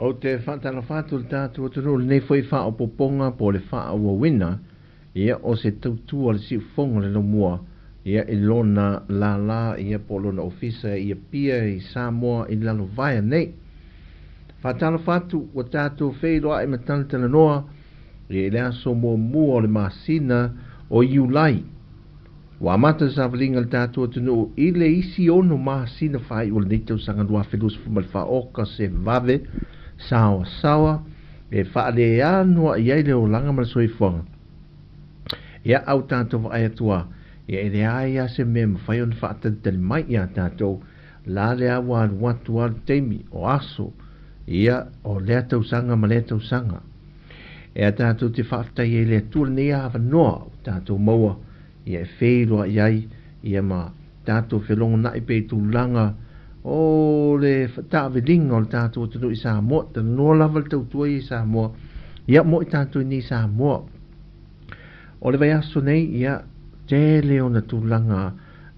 Ou te faatalofa atu i le tatou atunuu i lenei foi faaopoopoga po o le faaauauina ia o se tautua a le siufofoga o le laumua ia i lona lala ia po o lona ofisa i Apia i Samoa i Lalovaea nei. Faatalofa atu ua tatou feiloai ma talatalanoa ia i le aso muamua o le masina o Iulai. Ua amata le savaliga a le tatou atunuu i le isi ono masina faaiu o lenei tausaga 2024 oka se vave saoasaoa e faaleanoa'i ai le olaga ma le soifuaga. Ia au tatou vaai atu a, ia e leai a se mea e mafai ona faatalitali mai iā tatou la lea ua alu atu a le taimi o aso ia o lea tausaga ma lea tausaga. E a tatou te faafetai ai i le Atua lenei avanoa ua tatou maua ia e feiloai ai ia ma tatou felogonai pea i tulaga o le taaviliga o le tatou atunuu i Samoa. Talanoa lava le tautua ia i Samoa, ia mo i tatou i nei Samoa. O le vaiaso nei, ia, tele ona tulaga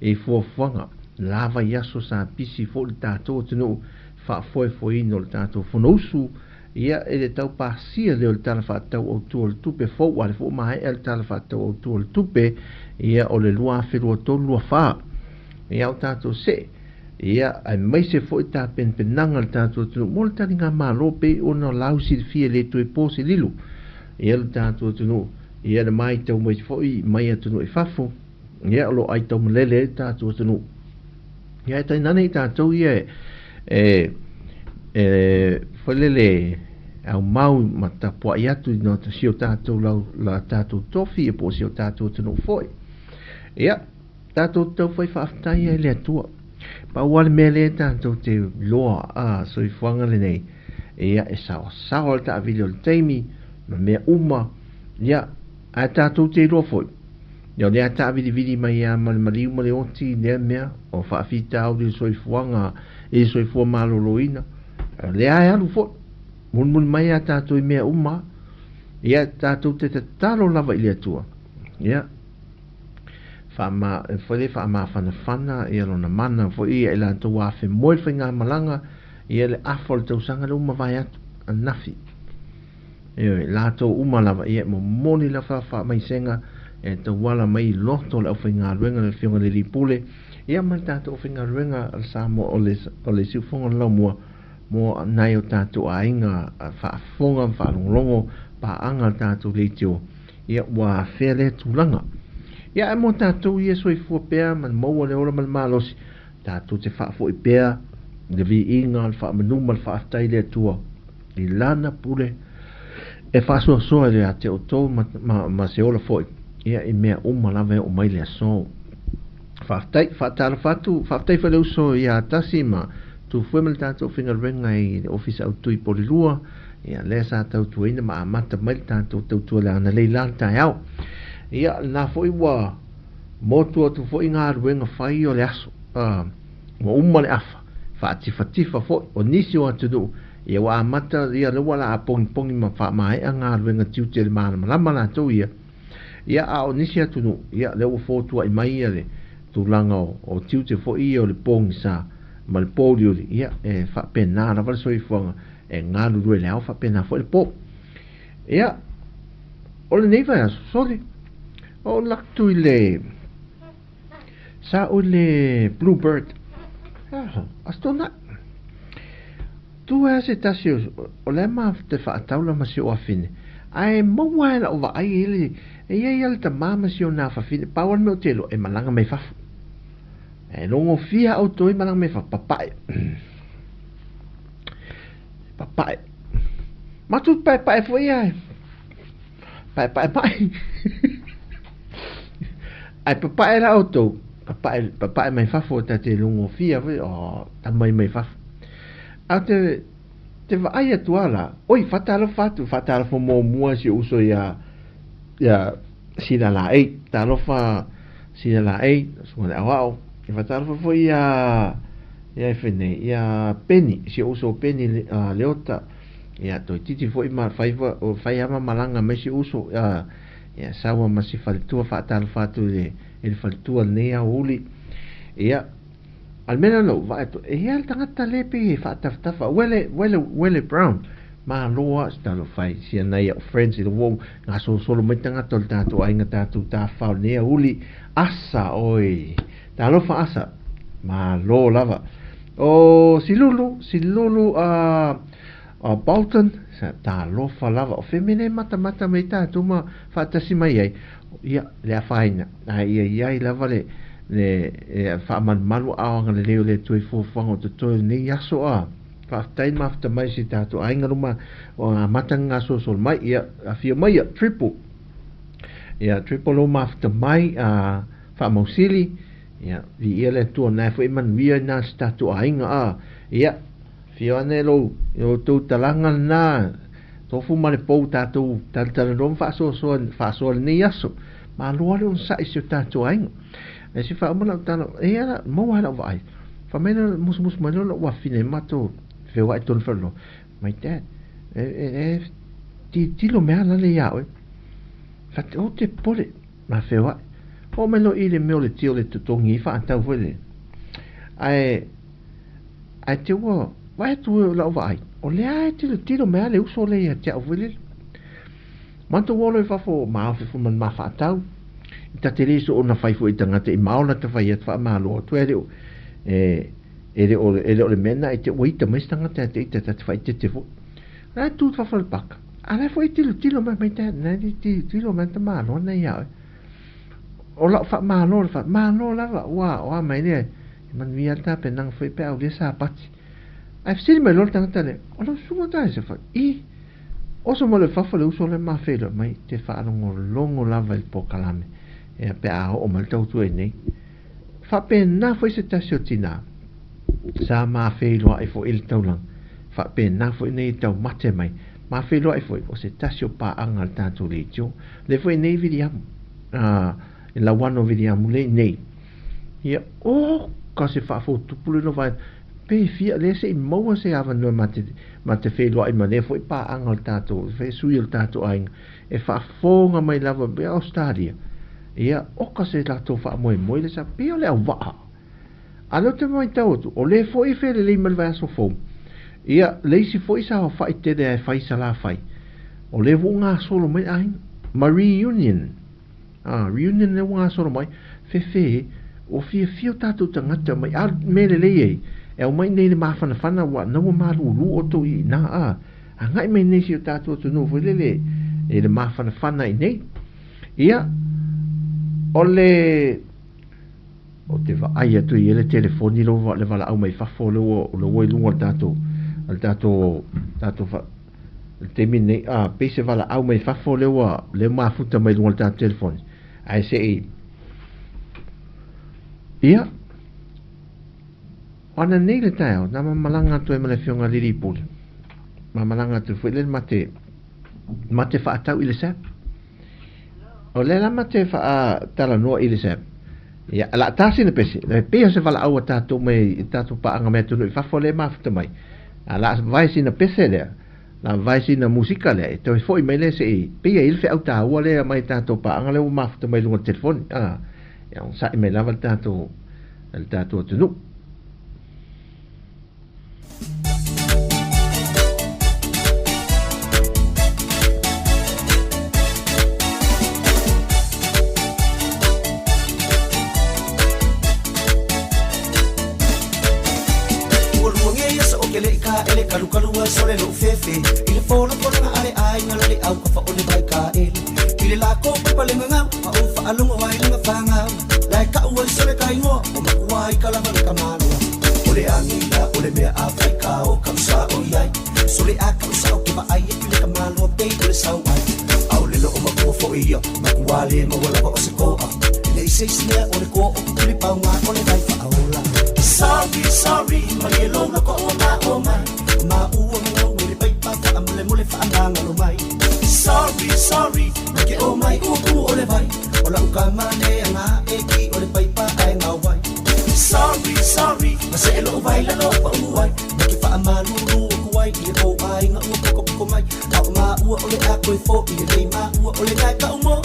i fuafuaga. La vaiaso sa pisi foi le tatou atunuu faafoefoeina o le tatou Fonousu, ia, e le tau pasia lea o le Tala Faatatau Autu o le Tupe fou, a o lea foi ua maea le Tala Faatatau Autu o le Tupe, ia, o le 2023/24. Ia, o tatou see, ia, aemaise foi tapenapenaga a le tatou atunuu mo le taligamalo pei ona lausilafia e le toe po se lilo, ia, le tatou atunuu, ia, le matau mai foi mai atunuu i fafo, ia, o lo o aitaumalele ai le tatou atunuu. Ia, e tainane i tatou ia e e foi lele aumau ma tapuai atu i no si o tatou lau la tatou tofi ia po o si o tatou atunuu foi. Ia, tatou tau fai faafetai ai le Atua. Pau lava le mea lea tatou te iloa a soifuaga lenei, ia e saoasaoa le taavili o le taimi ma mea uma, ia, ae tatou te iloa foi, Ia o lea taavilivili mai a ma le maliu ma le oti i lea mea o faafitauli o le soifuaga i le soifua maloloina. O lea e alu foi, mulimuli mai a tatou i mea uma, ia tatou te tatalo lava i le Atua. Ia, Faama, foi lea faamafanafana ia lona mana foi ia i latou afe moe le faigamalaga ia le afa o le tausaga lea ua mavae atu ananafi. Ioe, latou uma lava ia e momoli lava faamaisega e tauala mai i loto o le aufaigaluega le Afioga i le Alii Pule ia ma le tatou aufaigaluega a le Samoa o le, o le Siufofoga o le Laumua mo nai o tatou aiga faafofoga ma faalogologo paaga a le tatou leitio ia ua afea lea tulaga. Ia ae mo tatou ia soifua pea ma maua le ola ma le malosi, tatou te faafoi pea le viiga, le faamanu ma le faafetai i le Atua i Lana pule e faasoasoa ia te outou ma, ma, ma se ola foi ia i mea uma lava e oo mai le aso. Faafetai, faatalofa atu, faafetai foi le uso ia Tasi ma Tufue ma le tatou faigaluega i le Ofisa Autu i Polilua, ia lea sa tautuaina ma amata mai le tatou tautua le analei la le taeao. Ia, lena foi ua motu atu foi galuega fai o le aso. Ua uma le afa, faatifatifa foi o nisi o atunuu, ia ua amata, ia lea ua laa pogipogi ma faamaea galuega tiute i le malamalama latou ia. Ia, a o nisi atunuu, ia lea ua fotuai mai ia le tulaga o tiute foi ia o le pogisa ma le pōuliuli, ia e faapena lava le soifuaga e galulue i le ao faapena foi le pō. Ia, o lenei vaiaso, sole, o latu i le, sa o le Bluebird, ah, Aso Toonai. Tu ai se tasi o lea ma te faataula ma si o afine, ae maua e lau vaai e le, e ia ia le tamā ma si o nā fafine, pau le mea o te iloa, e malaga mai fafo. E logo fia outou e malaga mai fafo, papae. Papae. Matou paepae foi ia. Paepae mai. Ae papae la outou, papae, papae mai fafo ta te logo fia foi, oh, tamai mai fafo. A te, te vaai atu a la, oi, faatalofa atu, faatalofa muamua si ou uso ia, ia Sina Laei, talofa Sina Laei, susuga i le aoao. E faatalofa foi ia, ia e fai nei, ia Penny, si ou uso o Penny uh, Leota. Ia toeitiiti foi ma fai fai lava malaga mai si uso uh, ia saua ma si faletua faatalofa atu i le, i le faletua lenei aoauli. Ia, a le mea lea na ou vaai atu, e i ai le tagata lea pei e faatafatafa, Uele, Uele, Uele Brown, malo a, talofa e, sia nai au friends i le ua gasolosolo mai tagata o le tatou aiga tatou tafafao i lenei aoauli, Asa, oi, talofa Asa, malo lava. O Silulu, Silulu, Bolton, talofa lava, o fea mea nei e matamata mai ai tatou ma faatasi mai ai, ia, le afaina, ae ia i ai lava le, le faamalumalu aao agalelei o le Atua i fuafuaga o totoe o lenei aso a. Faafetai le mafuta mai si tatou aiga luma o amata ni gasolosolo mai, ia, afio mai ia, Triple. Ia, Triple lou mafuta mai, a, faamausili, ia, viia le Atua, na e foi manuia i nā si tatou aiga a, ia, afio ane lou, i outou talaga lena, tofu ma le pou tatou talatalanoa ma faasoasoa, faasoa lenei aso. Malo lava le onosai i si o tatou aiga. Ae se faauma lau tala, e ia la, maua ai lau vaai. Fai mai lea, musumusu mai loa lou afine matou feoai tonu fai loa, my dad, e, e, e tilotilo mea la le ia oe. Fai atu, ou te popole, ma feoai. Oo mai loa i le mea o le tio o le totogi i faatau foi le. Ae, ae te ua, vaai atu lau vaai, o lea e tilotilo mea le uso lea ia te au foi lele. Matou o loa i fafo ma afe foi ma le ma faatau. I ta te le soona fai foi i tagata i maola ta fai atu faamalo atu e le o e e le o e le o le mea na i te ua ita mai se tagata ia te ita ta te faaeteete foi. La e tu fafo i le paka, a la e foi e tilotilo mai mai ta na e tilotilo mai ta malo na ia oe. O lau faamalo le faamalo lava ua o a mai lea e manuia le tapenaga foi pe a aulia sapati. Ae fesili mai loa le tagata lea, o lau susuga ta e fai, i Oso mai loa i fafo le uso lea ma feiloai mai te faalogologo lava i le polokalame ia pe a oo mai le tautua i nei. Faapena foi se tasi o tinā sa ma feiloai foi i le taulaga, faapena foi nei taumate mai ma feiloai foi o se tasi o paaga a le tatou leitio. Lea foi nei Viliamu, e Lauano Viliamu lea i nei. Ia, oh, ka se faafotupu le lova pe fia lea se i maua se avanoa ma te, ma te feiloai ma lea foi paaga o le tatou, fe sui o le tatou aiga, e faafofoga mai lava pe Australia. Ia, oka se latou faamoemoe le sa pei o le auvaa. A lea ou te matau atu, o lea foi e felelei mai le vaiaso fou, ia, le isi foi saofai tele e fai i Salafai, o lea foi ua gasolo mai le aiga, ma reunion. Ah, reunion lea ua gasolo mai, fefe, ua fiafia o tatou tagata mai, a mea lelei ai, e aumai nei le mafanafana, ua na ua malulu outou i ina, ah, agai mai nei si o tatou atunuu foi lele, e le mafanafana i nei. Ia, o le Ou te vaai atu i le telefoni lo le valaau mai fafo le ua le ua i luga o le tatou le tatou tatou fa le taimi nei a pei se valaau mai fafo le ua le mafuta mai luga o le tatou telefoni ae se i ia o ana nei le taeao na ma malaga atu ai ma le afioga Lili Pule ma malaga atu foi le mate mate faatau i le SAP O lea la ma te faatalanoa i le SAP, ia, la tasi na pese, e pei o se valaau a tatou mai i tatou paaga mai atunuu i fafo lea e mafuta mai. A la vae sina pese lea, la vae sina musika lea, e toe foi mai lea se i, pei e i le feau taua lea mai tatou paaga lea ua mafuta mai luga o le telefoni. A, ia, onosai mai lava le tatou, le tatou atunuu. Ua luagia ia sa o ke leʻi kaʻele Kalukalu ai sole loʻu fefe I le folafolaga a le aiga la le au kafa o le vai kaʻele I le lako paipa le gagau A ou faalogo ai le gafagau Lae kaʻu ai sole ka igoa O makua ai ka lava le kamaloa O le agila o le mea a fai ka o kaʻu sao iai Sole a kaʻu sao ke vaai aku i le kamaloa Pei o le sau ai ʻAʻole lō o makua foʻi ia Makua le maua lava o se koa E leai se isi mea o le koa o kukuli pauga o le vai faaola Sorry, sorry, malie lou loko ua mao mai Maua ngau i le paipa faamolemole faamagalo mai Sorry, sorry, mai ke o mai ua kumu o le vai O lau kama le aga e ki o le paipa ae gawai Sorry, sorry, ma seʻe loʻu vai lalo paʻu ai Ma ke faamalulu aku ai i le kou aiga ua pokopoko mai A o māua o le a koe foʻi e lei māua o le gae kaʻu mo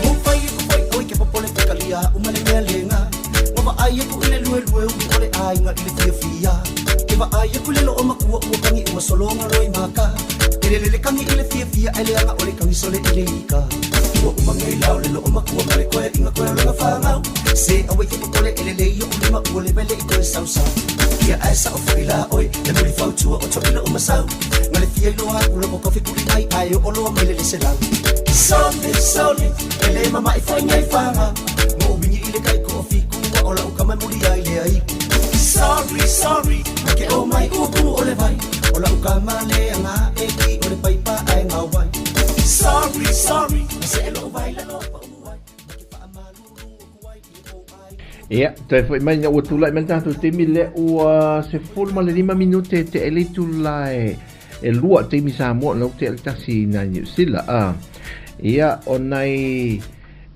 Mo fai aku foi oi ke popole ke kalia uma le mea lenga Ua vaai aku i le luelue umi o le aiga i le fiafia Ke vaai aku le loo makua ua kagi uma sologa loi maka Ke le lele kagi i le fiafia ae leaga o le kagi sole i le ika Ua uma nei lao le loo makua ma le koe inga koe o lona fagau Se aua i ke popole e lelei oʻu lima ua le wele i koe sausau Ia ae sao foi la oi le muli fautua o toʻila uma sau Ma le fia iloa aku loko kofi kuli ai ae oo loa mai le le selau Sole, sole, e le mamaʻi foi nei faga Mo wingi i le kai ko o fiku ua o lau kama muli ai le aiku Sorry, sorry, mai ke o mai ua kumu o le vai O lau kama le aga e ki o le paipa ae gawai Sorry, sorry, ma seʻe loʻu vai lalo paʻu ai Ma ke faamalulu aku ai i le kou aiga Ia, toe foi mai ina ua tulai mai le tatou taimi lea ua 15 minute e tea i le itula e e lua taimi Samoa lau tea le tasi i nai Niu Sila. A, ia, o nai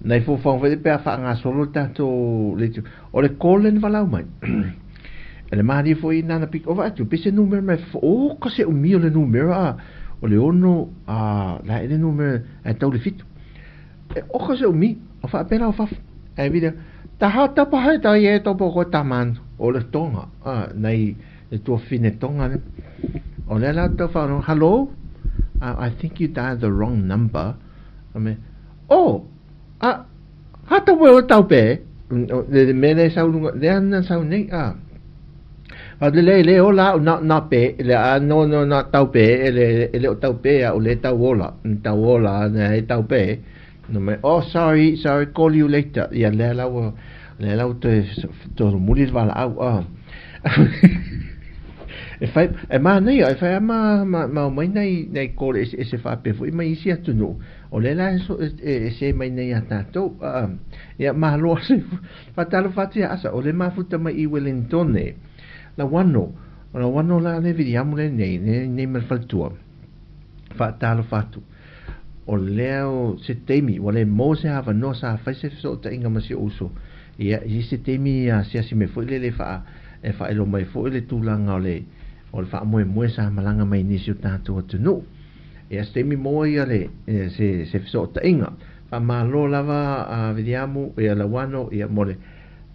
nai fuafuaga foi pe a faagasolo le tatou le itu. O le call lea na valaau mai. E le malie foi nana pik o vaai atu pe se numera mai fafo. O ka se umi o le numera a o le ono a la e le numera ae tau le fitu. E oka se umi, o faapena o fafo. Ae vile, taha tapa hai ta ie topo ko taman. O le tonga, a, nei, le tuafine tonga le. O le la tau whaono, hello? I think you dialed the wrong number. I mean, oh, a, ha tau o tau pe. Le me le sau lunga, le ana sau nei, a. A le le le ola na na pe le a no no na tau pe e le e le o tau pe a o le tau ola tau ola na e tau pe no me oh sorry sorry call you later ia le la ua le la te to muli le valaau a e fai e manaia e fai ma ma ma mai nei nei kore e se faapea foi mai isi atunuu o le la e se mai nei a tatou a ia malo se Faatalofa atu ia Asa, o le mafuta mai i Wellingtone. Lauano, o Lauano la le viliamu lenei, lenei ma le faletua. Faatalofa atu. O lea o se taimi ua le maua se avanoa sa fai se fesootaiga ma si ou uso, ia i se taimi asiasi mai foi lele faa e faailoa mai foi le tulaga o le o le faamoemoe sa malaga mai nisi o tatou atunuu. Ia se taimi maua ia le se se fesootaiga. Faamalo lava a Viliamu ia Lauano ia mo le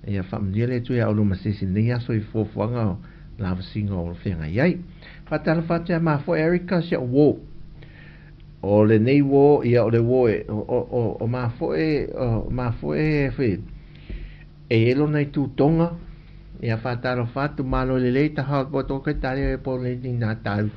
ia faamanuia le Atua ia oulua ma se isi i lenei aso i fuafuaga o lavasiga o feagai ai. Faatalofa atu ia mafoe Erica si au uo. O lenei uo ia o le uo e o o mafoe o mafoe foi e i ai lona itu Tonga ia faatalofa atu malo lelei taha o to ke tale po le ni na tau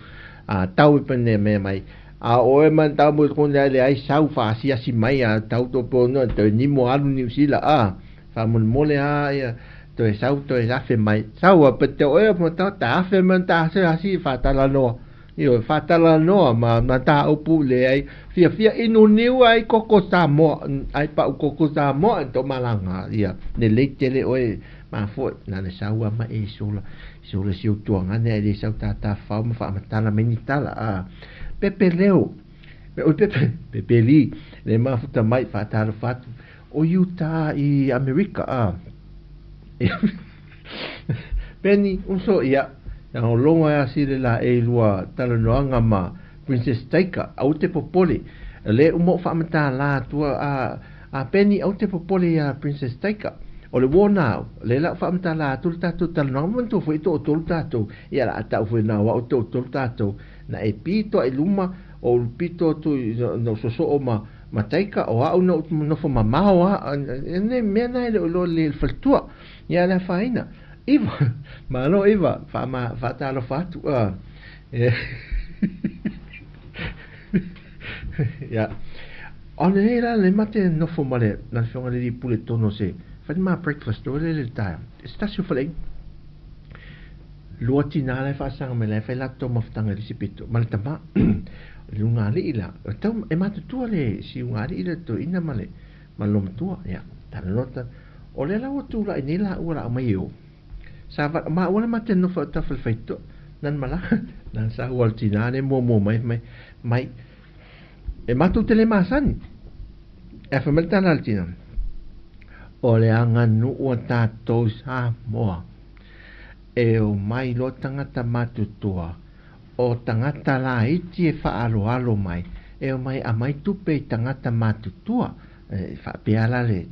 a tau pe ne me mai a oe man tau mo ko le ai sau fa asiasi mai a tau to po no to ni mo alu Niu Sila a faamolemole a ia toe sau toe afe mai sau a pe te oe mo ta ta afe man ta se asi faatalanoa ioe faatalanoa ma ma ta upu le ai fiafia inu niu ai koko Samoa ai pau koko Samoa to malaga ia lelei tele oe mafoe na le sau a ma e sola sola si o tuagane ai le sau tatafao ma faamatala mai ni tala a pepe leo oi pepe pepe li le mafuta mai faatalofa atu o Utah i Amerika a Penny uso ia na o logo ai asi le la e lua talanoaga ma Princess Taika aua te popole le uma o faamatala atua a a Penny aua te popole ia Princess Taika o le uo na au le la faamatala atu le tatou talanoaga manatua foi toatolu tatou ia la a tau foi na o au toatolu tatou na e pito ai luma o ulu pito atu na sosoo ma ma Taika o au na ou nofo mamao a nei mea na e le o iloa lelei e le faletua ia le afaina Iva malo Iva faama faatalofa atu a ia o lenei la le mate nofo ma le ma le afioga i le alii pule tonu o se fai ma breakfast o le le taeao se tasi o faleaiga lua tina la e faasaga mai la e fai latou mafutaga i le isi pito ma le tama le ulugalii la e tau e matutua le si ulugalii le toeaina ma le ma le loomatua ia talanoa ta o lea la ua tulai nei laua la aumai e o sa va maua le mate nofo i tafa o le faitotoa nani malaga nani sa ua le tina lea muamua mai fai mai mai e matou te le masani e fai mai le tala a le tina o le aganuu a tatou i Samoa e omai loa tagata matutua o tagata laiti e faaaloalo mai e omai aumai tupe i tagata matutua e faapea la le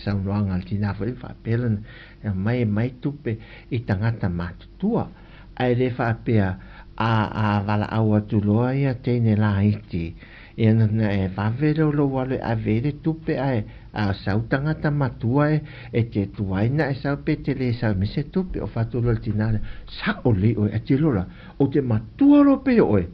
saunoaga a le tina foi faapea lana e aumai aumai tupe i tagata matutua ae le faapea a a valaau atu loa ia teine laiti ia na e vave lea o lou alo e ave ai le tupe ae a sau tagata matua e e te tuai na e sau pe te le sau mai se tupe o fatu loa le tina lea sao lelei oe ae tilo la ou te matua loa pei o oe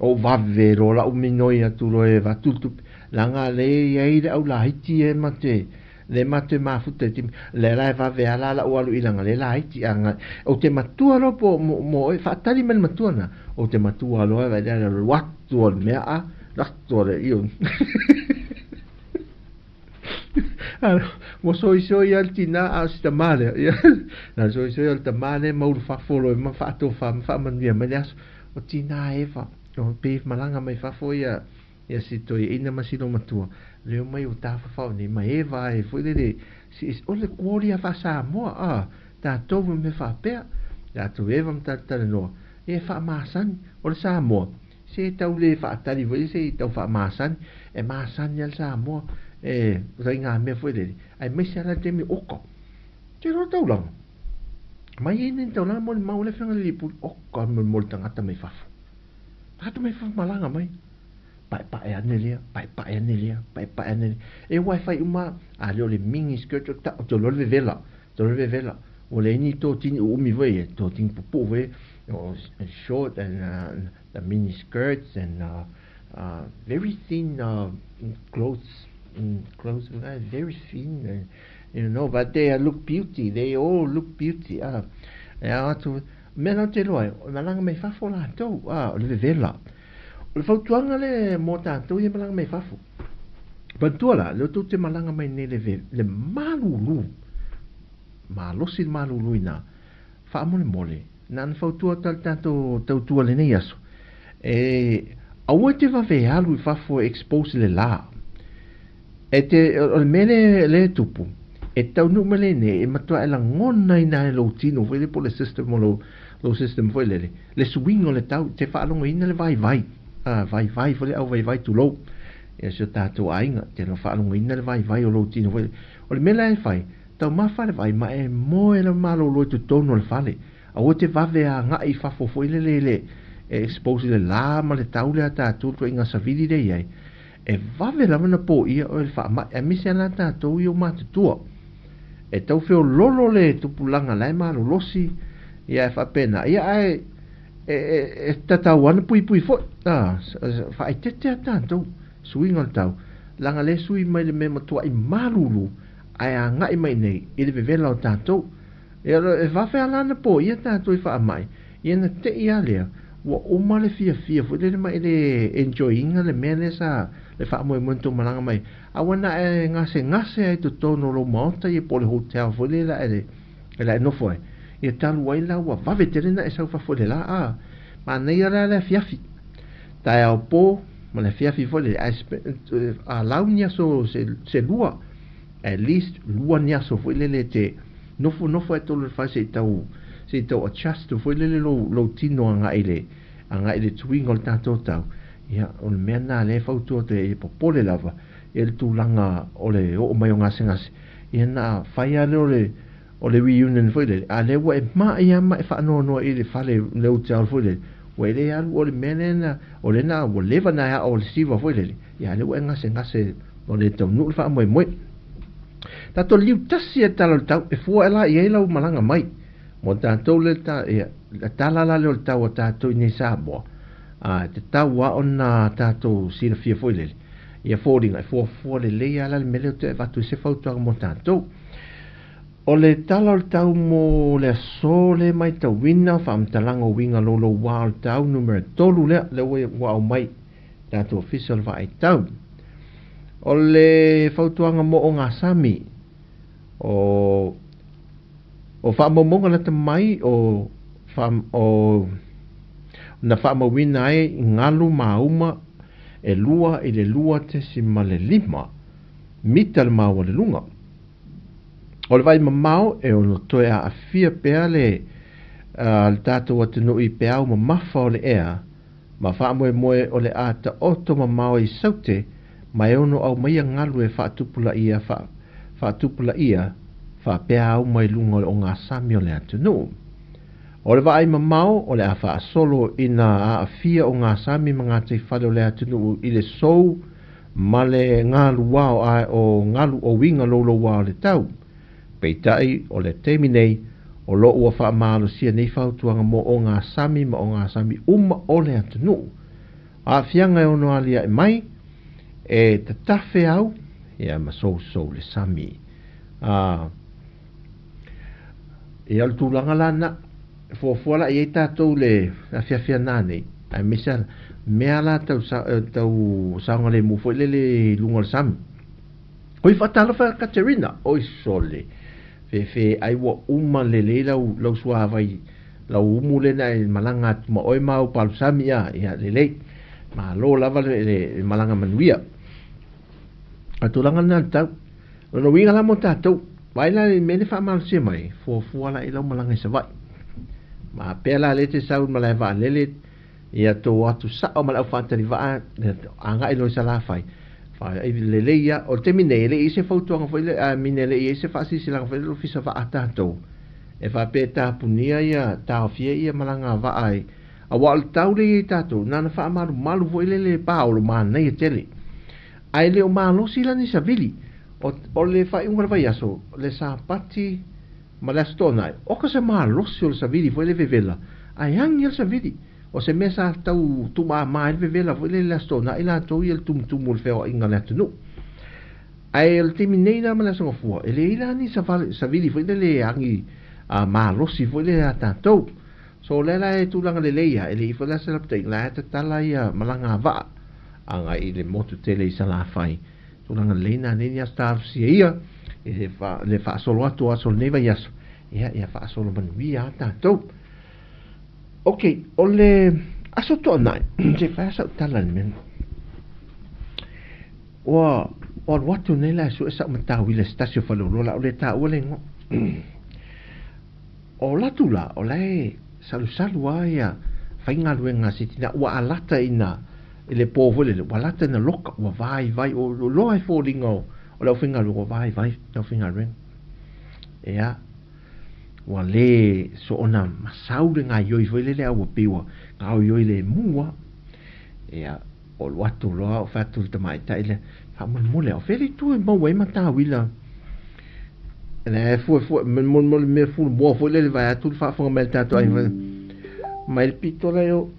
ou vave loa lau minoi atu loa e avatu le tupe leaga lea e i ai le au laiti e ma te le matou mafuta i te lea la e vave a la lau alu i laga le laiti a ou te matua loa po mo oe faatali mai le matua na ou te matua loa e vaai alu atu o le mea a atu o le io ua soisoi lava le tina a o si tamā lea ia na soisoi o le tamā lea ma ulufafo loa ma faatofa ma faamanuia mai le aso o tina e fa o pe malaga mai fafo ia ia si toeaina ma si loomatua leo mai o tafafao nei ma Eva e foi lele si o le kuoli a faa-Samoa a tatou ma mea faapea tatou Eva ma tatou talanoa e faamasani o le Samoa se tau le faatali foi se tau faamasani e masani a le Samoa e ituaiga mea foi lele aemaise lava le taimi oka te iloa le taulaga mai ai nei taulaga molimau le afioga i le alii pule oka mo le tagata mai fafo tagata mai fafo malaga mai paepae ane lea, paepae ane lea, paepae ane lea. E wifi uma, a lea o le mini skirt o ta, te iloa le vevela, te iloa le vevela. Ua leai ni totini uumi foi e, totini pupuu foi e, short and the mini skirts and very thin clothes, clothes very thin, you know, but they look beauty, they all look beauty. E ao atu, mea na ou te iloa ai, o malaga mai fafo latou, o le vevela. O le fautuaga lea mo tatou ia malaga mai fafo. Manatua la, lea tou te malaga mai nei le le malulu, malosi le malulu ina, faamolemole, na ona fautua atu lava le tatou tautua i lenei aso, e Aua e te vave alu i fafo e expose i le la. E te, o le mea lea, lea e tupu, e taunuu mai lenei, e matua e lagonaina ai lou tino foi lele po o le system o lou, lou system foi lele, le suiga o le tau, e te faalogoina le vaivai, a, vaivai foi le au vaivai tulou, ia si o tatou aiga, e te faalogoina le vaivai o lou tino foi lele. O le mea la e fai, taumafa le vai ma e moe lava malolo i totonu o le fale. Aua e te vave agai i fafo foi lele i le e expose i le la ma le tau lea a tatou le ituaiga savili lea e i ai. E vave lava ona poia oe i le faamai aemaise lava tatou ia ua matutua. E tau feololo le tupulaga la e malolosi ia e faapena ia ae e, e, e tatau lava ona puipui foi. A, faaeteete lava tatou suiga o le tau leaga lea e sui mai le mea matuai malulu ae agai mai nei i le vevela o tatou. Ia, e vave lava la ona poia tatou i faamai, ia na te i lava lea, ua uma le fiafia foi lele ma e le enjoy ina le mea lea sa le faamoemoe na tou malaga mai ai. A ua na e gasegase lava i totonu o lou maota ia po o le hotel foi lea e la e nofo ai, ia talu ai la ua vave tele na e sau fafo i le la, a manaia la le afiafi, taeao po ma le afiafi foi lele, ae a lau ni aso se lua, at least lua ni aso foi lele e te nofonofo ai tolu i le fale se i tau se i tau adjust foi lele lou lou tino agai i le agai i le tuiga o le tatou tau ia o le mea lena lea e fautua atu ai e popole lava i le tulaga o le oo mai o gasegase ia na fai lava lea o le o le reunion foi lele a lea ua e mai lava ma e faanoanoa i le fale le hotel foi lele ua e le alu o le mea lea na o lea na ua leva na e ao le siva foi lele ia lea ua e gasegase ua le taunuu le faamoemoe. Tatou liu tasi e tala o le tau, e fua e la i ai lau malaga mai. Mo tatou le ta, ia, le tala la lea o le tau a tatou i nei Samoa, a, e tatau a ona tatou silafia foi lele, ia foliga, e fuafua lelei a la le mea lea ou te avatu ai se fautuaga mo tatou. O le tala o le tau mo le aso lea e maitauina, faamatalaga o uiga louloua o le tau numera 3 lea, lea ua aumai tatou Ofisa o le Vaai Tau. O le fautuaga mo ogasami, o, o faamaumauga lata mai o, fa, o na faamauina ai galu mauma e 2 i le 2.5 mita le maualuluga. O le vaai mamao e ono toe aafia pea le, uh, le tatou atunuu i peau mamafa o le ea ma faamoemoe o le a taoto mamao i Saute ma e ono aumaia galu e faatupulaia faatupulaia faapea auma i luga o le ogasami o le atunuu. O le vaai mamao o le a faasolo ina aafia ogasami ma gataifale o le atunuu i le sou ma le galuao a o galu o uiga louloua o le tau. Peitai, o le taimi nei, o lo o ua faamalosia nei fautuaga mo ogasami ma ogasami uma o le atunuu. O aafiaga e ono aliae mai, e tatafe au, ia ma sousou le sami. A, ia o le tulaga la na, e fuafua la i ai tatou le afiafi ana nei, aemaise a mea la tau, tau saogalemu foi lele i luga o le sami. Oi faatalofa Katerina, oi sole. Fefe ai ua uma lelei lau lau suavai lau umu lena e malaga atu ma oe ma au palusami a ia lelei. Malo lava le, le, le malaga manuia. A tulaga lena le tau. O lona uiga la mo tatou, vaai la i mea le faamalosia mai, fuafua la i lau malaga i Savaii. Ma pea la le te sau i malae vaalele, ia tou atu sao ma le au faatali vaa, agai loa i Salafai. Faai lelei ia, o le taimi nei, e le i i se fautuaga foi le, I mean, e le i i se faasilasilaga foi le Ofisa Vaa a tatou, e faapea e tapunia ia, taofia ia malaga vaa ai. Aua o le tau lea e i ai tatou, na ona faamalumalu foi lele e paolo manaia tele. Ae le o malosi la ni savili. O, o le faaiuga o le vaiaso, le Sapati ma le Aso Toonai, oka se malosi o le savili foi le vevela, ae agi le savili. O se mea sa tau tuumāmā ai le vevela foi lele i le Aso Toonai latou ia le tumutumu o le feoaiga a le atunuu. Ae o le taimi nei la ma le Aso Gafua, e leai la ni savili foi lele e agi a malosi foi lele a tatou. So o lea la e tulaga lelei a, e le i foi la se lapataiga, la e tatala ia malaga a vaa agai i le motu tele i Salafai. Tulaga lelei na nei ni aso talosia ia, i le, fa, le faasolo atu o aso o lenei vaiaso, ia, ia faasolo manuia a tatou. Ok, o le Aso Toanai, se i fai lava sau tala i le mea lena. Ua alu atu nei la e sue sau matauila i se tasi o faleoloa o le a ou le taua le igoa. O latou la, o la e salusalu lava ia faigaluega a se tina ua alata ina i le po foi lele, ua alata ina loka, ua vaivai, ua iloa e foliga o le aufaigaluega ua vaivai le aufaigaluega. Ia, ua le soona masau le gaoioi foi lele a ua pei ua gaoioi lemu lava. Ia, Ou alu atu loa ou fai atu i le tamaitai lea, faamolemole o fea le itu e maua ai matauila. Le fuefue molemole mea fulumoa foi lele vae atu le faafofoga mai a le tatou aiga mai le pito la eo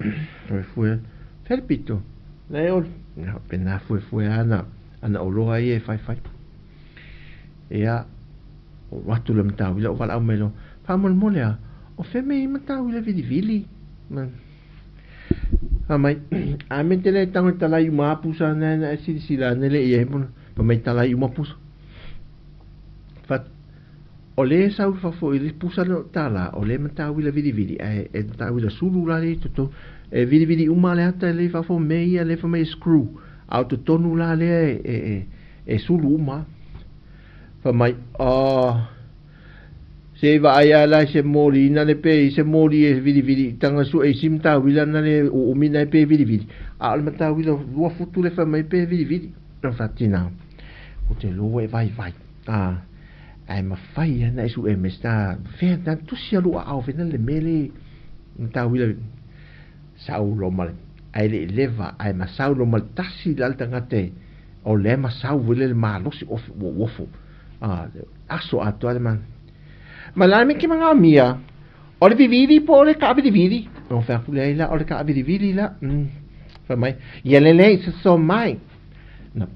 fuefue fea le pito la eo faapena fuefue ana ana oloa ia e faifai. Ia ou alu atu le matauila ou valaau mai loa faamolemole a o fea mea i matauila vilivili ma Fai mai, a me te le tango i talai uma a pusa na na e silasila ane le ia puna. Fai mai talai uma pusa. Fat, o le sau fafo i le pusa le tala, o le matawila vilivili, ae e matawila sulu la le toto, e vilivili uma le ata le fafo me ia le fai mai screw, a o totonu la lea e, e, e, e sulu uma. Fai mai, oh, Se i vaai a la i se moli ina le pe i se moli e vilivili i tanga sue i si matauila na le uumi na e pe vilivili a o le matauila lua futu le fai mai pe vilivili na fatina o te loa e vaivai a ae mafai ana e sue me sta fea na tusi alu a au fena le mele matauila sau lo ma ae le i leva ae masau lo ma le tasi la le tagata o lea masau foi le malosi ofu ua uofu a aso atoa le ma ma la me ke manaomia o le vivili po o le kaavilivili o fai atu lea la o le kaavilivili la fai mai ia lelei soso mai na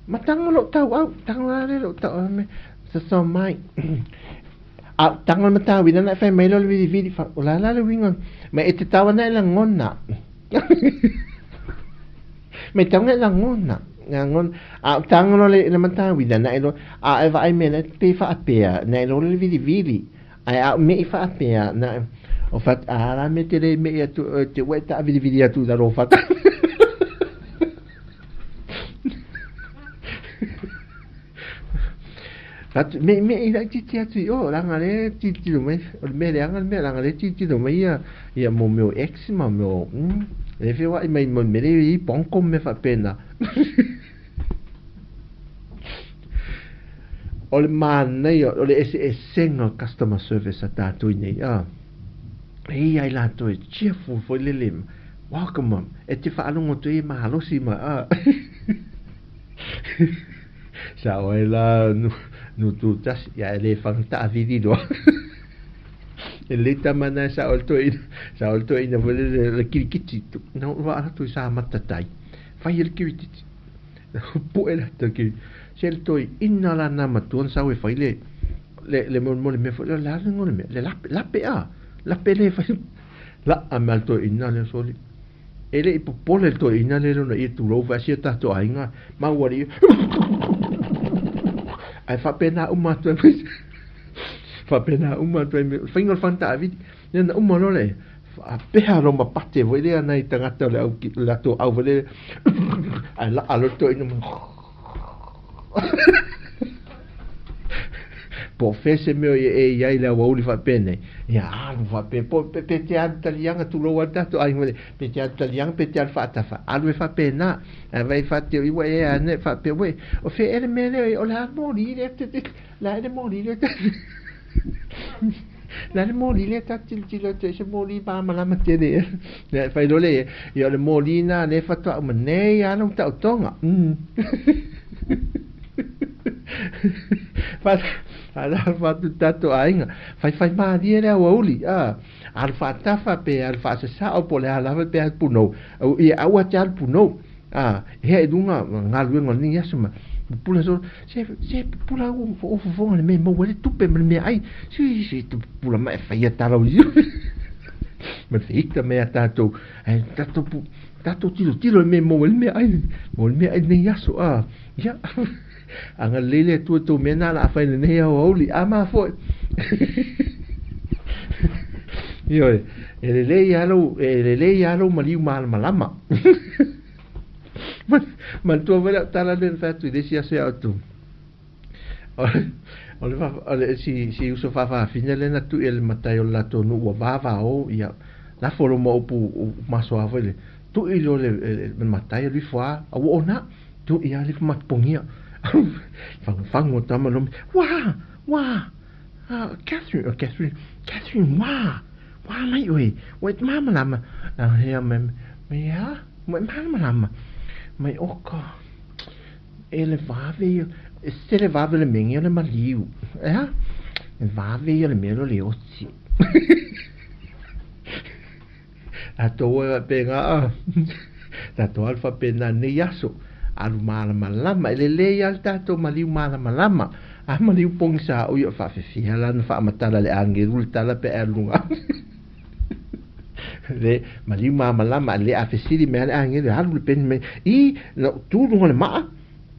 ma tago lou tauau tago la le lou tauau me soso mai a tago le matauina na e fai mai lea o le vilivili fa o la la le uiga ma e te tau ana e lagona Me tau e lagona, lagona. A o taga loa le le matauina na e loa, a e vaai mea na pe faapea, na e loa le vilivili. Ae a o mea i faapea, na o fat, a la me te le mei atu, te ua e taavilivili atu i lalo o fata. Fatu, me me i laitiiti atu i o, leaga le tilotilo mai, o le mea leaga le mea, leaga le tilotilo mai ia, ia mo mea o ex ma mea o, le feoai mai mo le mea lea i bongo ma mea faapena. O le manaia, o le eseesega o customer service a tatou i nei, a. E i ai latou e cheerful foi lele, welcome, e te faalogo atu ai e malosi ma, a. Sao ai la nu tu tasi ia e le fagataavili loa. E lelei tama na e sao le toeaina, sao le toeaina foi lele le kirikiti na ou vaa atu i sa matatai. Fai e le kirikiti. Pu'e latou kirikiti. Se le toeaina la na matua na sau e fai le le le mo le mea foi le a le igoa o le mea le lape lape a lape le fai laa mai a le toeaina lea soli. E le i popole le toeaina lea lona ia tulou fai si o tatou aiga ma ua alii ae faapena uma atu ai faapena uma atu ai faiga o le fagataavili ia na uma loa le faapea loma pate foi lea nai tagata o le au latou au foi lea ae laa loa le toeaina Po o fea se mea o e i ai le aoauli faapenei, ia alu faapea, po pe, pe te alu taliaga tulou ai le tatou aiga foi lea, pe te alu taliaga pe te alu faatafa, alu e faapena. Ae vaai faateo ua e ane faapea, uē, o fea ea le mea lea, o le a le moli lea, le a le moli lea, le a le moli lea ta te tilotilo atu ai se moli malamalama tele ea. Ia fai loa lea, ia o le moli lena lea faatoa uma nei lava lou taotoga. Faatalofa atu i le tatou aiga. Faifai malie le aoauli, a. Alu faatafa pe alu faasasao po o le a lava pe alu punou. Ia aua te alu punou. A, hea i luga galuega o lenei aso ma pupula solo. Se, se pupula ua o fofoga le mea e maua ai le tupe ma le meaai. Se, se te pupula mai e faia tala o Ma le feita mai a tatou. Ae tatou, tatou tilotilo i le mea e maua ai le meaai, maua le meaai i lenei aso. A, ia. Agalelei le Atua i tou mea na o le a fai i lenei aoauli. A mafoe. Ioe, e lelei lava lou, e lelei lava lou maliu malamalama. Manatua foi lau tala lea na fai atu i le isi aso ia outou. O le, o le, si, si uso faafafine lea na tui e le matai o le latou nuu ua vavao, ia, lafo loa ma upu masoa foi le, tui loa le, le matai alu ifo lava, a ua ona, tui lava le matapogia. Fagufagu o tama loa, wā, wā, Catherine, oh, Catherine, Catherine, wā, wā mai oe, ua e malamalama. A hea me, me a, ua e malamalama. Mai oka, e le vave ia, e se le vave le mea o le maliu. E a, e vave ia le mea o le oti. Tatou e faapena a. Tatou alu faapena nei aso. Alu malamalama. E lelei lava le tatou maliu malamalama. A maliu pogisa au ia faafefea la na faamatala le agelu le tala pe a luga. Le maliu malamalama le a fesili mea le agelu alu le peni mai. I na tu luga le maa.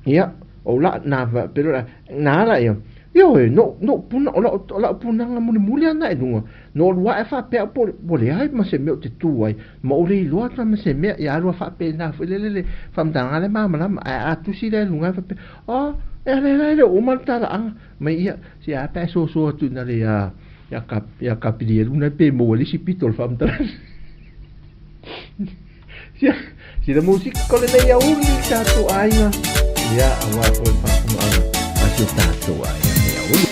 Ia, o la na pero na ala ia. Ioe, no no puna o lau o lau punaga mulimuli ana i luga. No alu ae faapea po po leai ma se mea ou te tu ai, ma ou le iloa atu ma se mea ia alu a faapena foi lele le faamatalaga le malamalama. Ae a tusi lea i luga faapea, oh, e ale la e le o uma le talaaga. Mai ia, se a pe a soso atu ina le ia ia ka ia Kapilielu na pe maua le isi pito o le faamatalaga. Sia, sila musika o lenei auli i tātou aiga. Ia, aua foi le faafofoga a si o tātou aiga nei auli.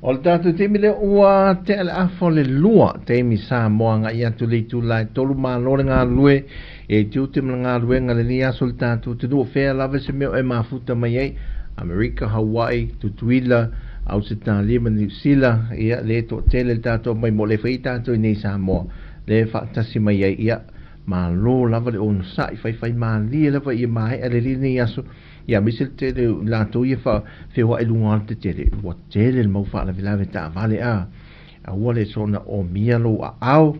O le tatou taimi lea ua tea le afa o le 2 taimi Samoa agai atu le itula e 3 malo le galulue e tiute ma le galuega lenei aso le tatou atunuu fea lava se mea e mafuta mai ai Amerika, Hawaii, Tutuila, Ausetalia ma Niu Sila ia le toatele le tatou mai mo le fai tatou i nei Samoa le faatasi mai ai ia malo lava le onosai faifaimalie lava ia maea le lenei aso ia aemaise le tele o i latou ia feoai i luga o le tetele ua tele le mau faalavelave taavale a aua le soona omia lou aao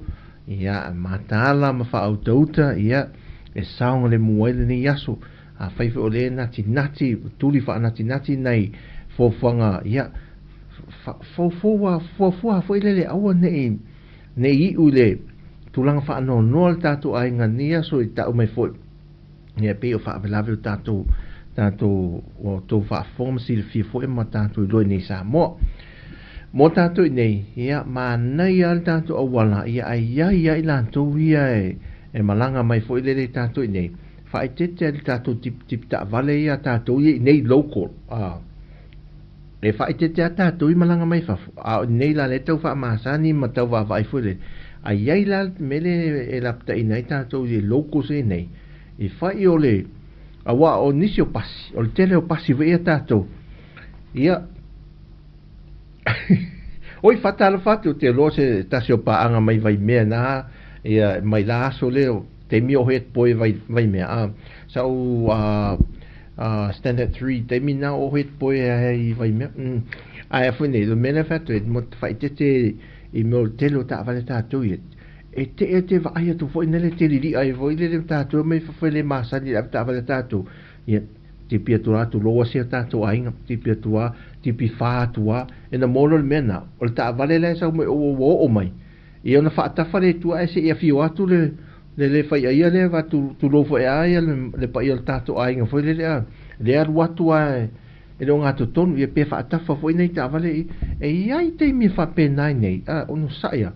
ia mataala ma faautauta ia e saogalemu ai lenei aso afai foi o lea e natinati tuli faanatinati nai fuafuaga ia fuafua fuafua foi lele aua nei nei iu i le tulaga faanoanoa le tatou aiga lenei aso i tau mai foi ia pei o faalavelave o tatou tatou ua outou faafofoga ma silafia foi ma tatou iloa i nei Samoa. Mo tatou i nei, ia manaia lava le tatou auala, ia ae i ai lava i latou ia e malaga mai foi lele i tatou i nei, faaeteete i le tatou tipitipi taavale ia a tatou ia i nei local. E faaeteete lava tatou i malaga mai fafo, a o i nei la lea e tau faamasani ma tau vaavaai foi lele. Ae i ai la le mea lea e lapataiina ai tatou i locals ia i nei, i fai o le aua o nisi o pasi, o le tele o pasi foi ia tatou, ia, oi faatalofa atu, ou te iloa se tasi o paaga mai Vaimea na, ia, mai la aso lea, taimi o head boy vai, Vaimea, a, sa ou a, standard 3, taimi na o head boy ai i Vaimea, ae a foi nei, le mea lea fai atu ai, mo te faaeteete i mea o le tele o taavale tatou ia, e te e te vaai atu foi nei le te lili'a ai foi lele tatou mai fafo e le masani i le avetaavale a tatou, ia, tipi atu lava tulou a si o tatou aiga, tipi atu lava, tipi fa atu lava, ena moa loa le mea lena, o le taavale la e sau mai o ua oo mai, ia ona faatafa lea i tua ae se i afio atu le le le faiaia lea va tulou foi a ia le paia o le tatou aiga foi lele a, lea alu atu lava e le ogatotonu, ia pe faatafa foi nei taavale e i ai taimi e faapena ai nei, a onosai lava.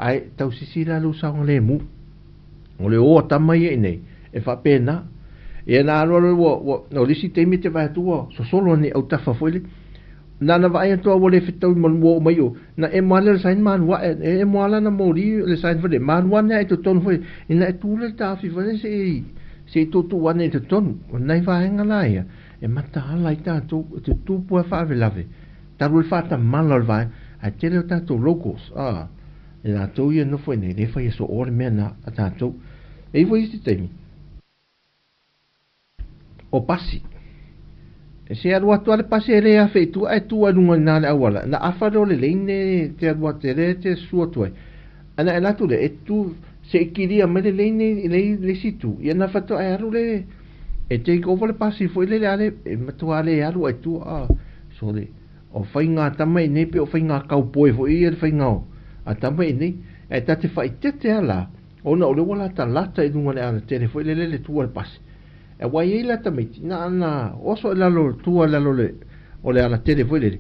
Ae tau sisila lou saogalemu. O le o a tama ia i nei, e faapena. Ia na alu alu ua, ua, o le isi taimi e te vaai atu ua sosolo nei autafa foi le. Na na vaai atu lava ua le fetaui ma ua oo mai o, na emo lava lea o le sign manu ae, e emo lava lana moli le sign foi le, manu ane lava i totonu foi, ina e tu lea le taofi foi lea se i, se i tuutuu ane i totonu. O nai vaega la ia, e mataala ai tatou, e tutupu lava faalavelave. Talu ai le faatamala o le vaega, ae tele o tatou locals, a, e latou ia e nofo i nei, le fai aso oa le mea na a tatou. E i ai foi isi taimi, o pasi. E se alu atu a le pasi e le afe i tua, ae tu ai luga i na le auala. Na afa lea o le leine te alu atu, lea te susu atu ai. Ana e alu atu lea, e tu, se i kilia mai le leine i le isi itu, ia na faatoa e alu le, e take over le pasi foi lele a le, e matua le alu ai tua, a, sole. O faiga a tama i nei pe o faiga a kaupoe foi ia le faiga o a tama i nei, ae ta te faaeteete a la, ona o lea ua latalata i luga o le alatele foi lele le tua o le pasi. Aua e i ai la tamaiti, na ona oso i lalo, tua i lalo o le alatele foi lele,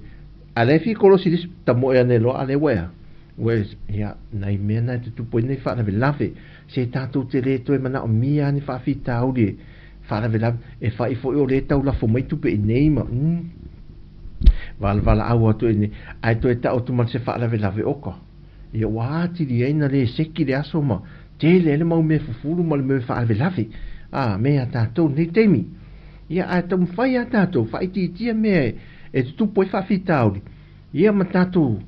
a la e fia kolosi i le isi tamoe ane loa, a lea ua e a? Ua e, ia, nai mea na e tutupu ai nei faalavelave, se tatou te le toe manaomia lava ni faafitauli e faalavelave, e fai foi o lea e tau lafo mai tupe i nei ma, mm, valavala'au atu i nei, ae toe ta'u atu ma se faalavelave oka. Ia ua atili ai na le seki le aso ma tele ai le mau mea fufulu ma le mea faalavelave a me a tatou nei taimi. Ia ae taumafai a tatou faaitiitia mea e tutupu ai faafitauli. Ia ma tatou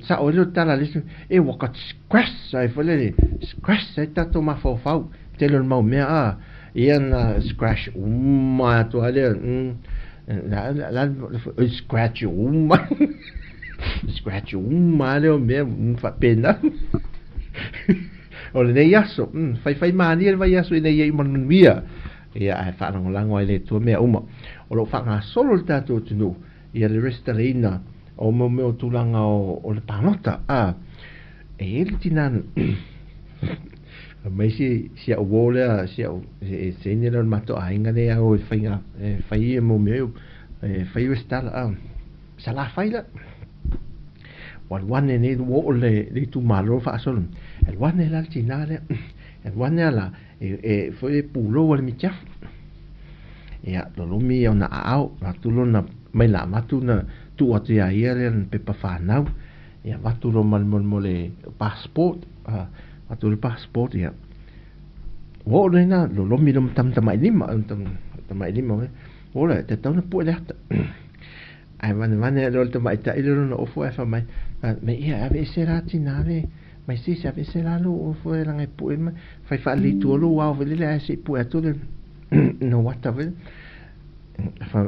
sa'o ai lea o le tala a le isi e ua ka scratch ai foi lele scratch ai tatou mafaufau tele o le mau mea a ia na scratch uma atu ai lea la la scratch uma scratch uma lea o mea faapena o lenei aso faifaimalie le vaiaso ina ia iu ma le manuia ia ae faalagolago ai le Atua mea uma o lo o faagasolo le tatou atunuu ia le resitalaina o mo mea o tulaga o le palota a e i ai le tina mai si si au uo lea si au e seine lea o le matou aiga lea o e faiga e fai ia mo mea e fai resitala a Salafai la ua alu ane nei ua oo le le itumalo faasolo e alu ane la le tina lea e alu ane la e e foi e pulou le mitiafu ia lolomi ona aao atu lona mai la avatu na Tuu atu iā ia le lana pepa fanau, ia avatu loa ma le mo le passport, avatu le passport ia. Ua oo loa ina lolomi loa ma tamatamailima, tamatamailima foi. Ua oo loa e tatau ona pue le ata. Ae vanevane ae loa le tamaitai lea lona ofo ae fai mai, mai ia aveese la tinā le mai sisi aveese la lou ofo e laga e pue ma fai faalelei tua lou ao foi lele ae se i pue atu le lou ata foi lele.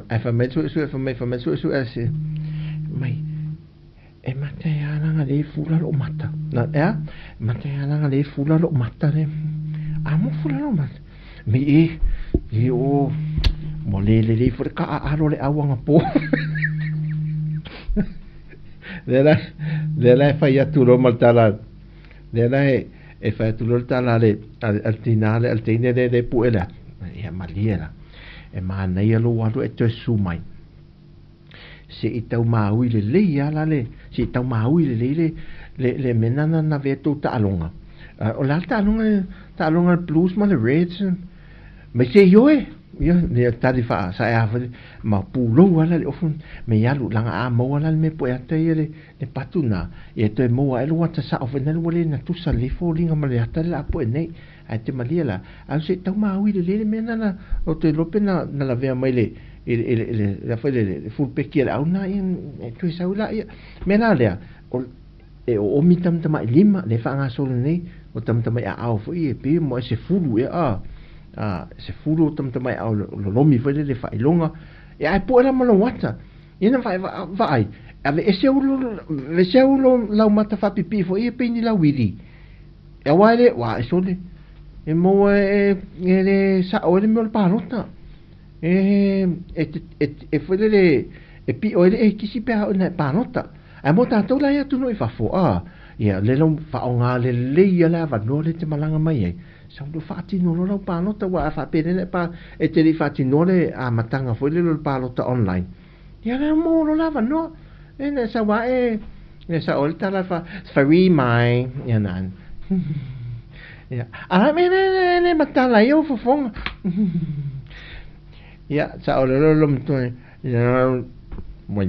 Ae fai mai le suesue, fai mai, fai mai le suesue a se mai, e mata e a laga le fula lou mata. Na, e a? Mata e a laga le fula lou mata le. A mo fula lou mata. Me e, e o, mo le lelei foi le kaaalo le au agapō. Lea la, lea la e fai atu loa ma le tala, lea la e, e fai atu loa le tala a le, a le, a le tinā lea, a le teine lea e le pue le ata. Ia malie la, e manaia lou alu e toe susu mai. Se i tau māui lelei lava la le, se i tau māui lelei le, le, le mea lena na avea tou taaloga. O le a le taaloga, taaloga le blues ma le reds? Mai se ioe, ia, ia tali faasaea foi ma pulou lava la le ofu me alu laga a maua la le mea pue ata ia le, le patu lena, ia toe maua ai lou ata sao foi lena ua le na tusa lelei foliga ma le ata le la pue nei. Ae te malie la, alu se i tau māui lelei le mea lena na o toe iloa pe na, na lavea mai le, i le, i le, i le, le foi le, le fulupeki a le au lena, ia, e toe sau la, ia. Mea la lea, o, e oomi tamatamailima le faagasolo nei, o tamatamaiaao foi e pei mo e sefulu ea, a, a, sefulu o tamatamaiaao lolomi foi lele faailoga, ia ae pue la ma lou ata. Ia na vaai, vaai, aveese au, aveese au lau mata faapipii foi e pei ni lauili. E aua e le, ua e sole, e maua e, e le sao ai le mea o le palota. E, e, e, e foi lele, e pio ai le ekisi pe a oo ina e palota. Ae mo tatou la e atunuu i fafo, a, ia, le lau faaaoga lelei ia le avanoa lea e te malaga mai ai, sau loa faatino loa lau palota, aua a faapea nei pa, e te le i faatinoa le amataga foi lele o le palota online, ia lea mo loa le avanoa, e na sau lava e, e sao ai le tala fa, free mai, ia na, ia, a le le le matala ai ou fofoga. Ia, sao loa le matua, ia, ua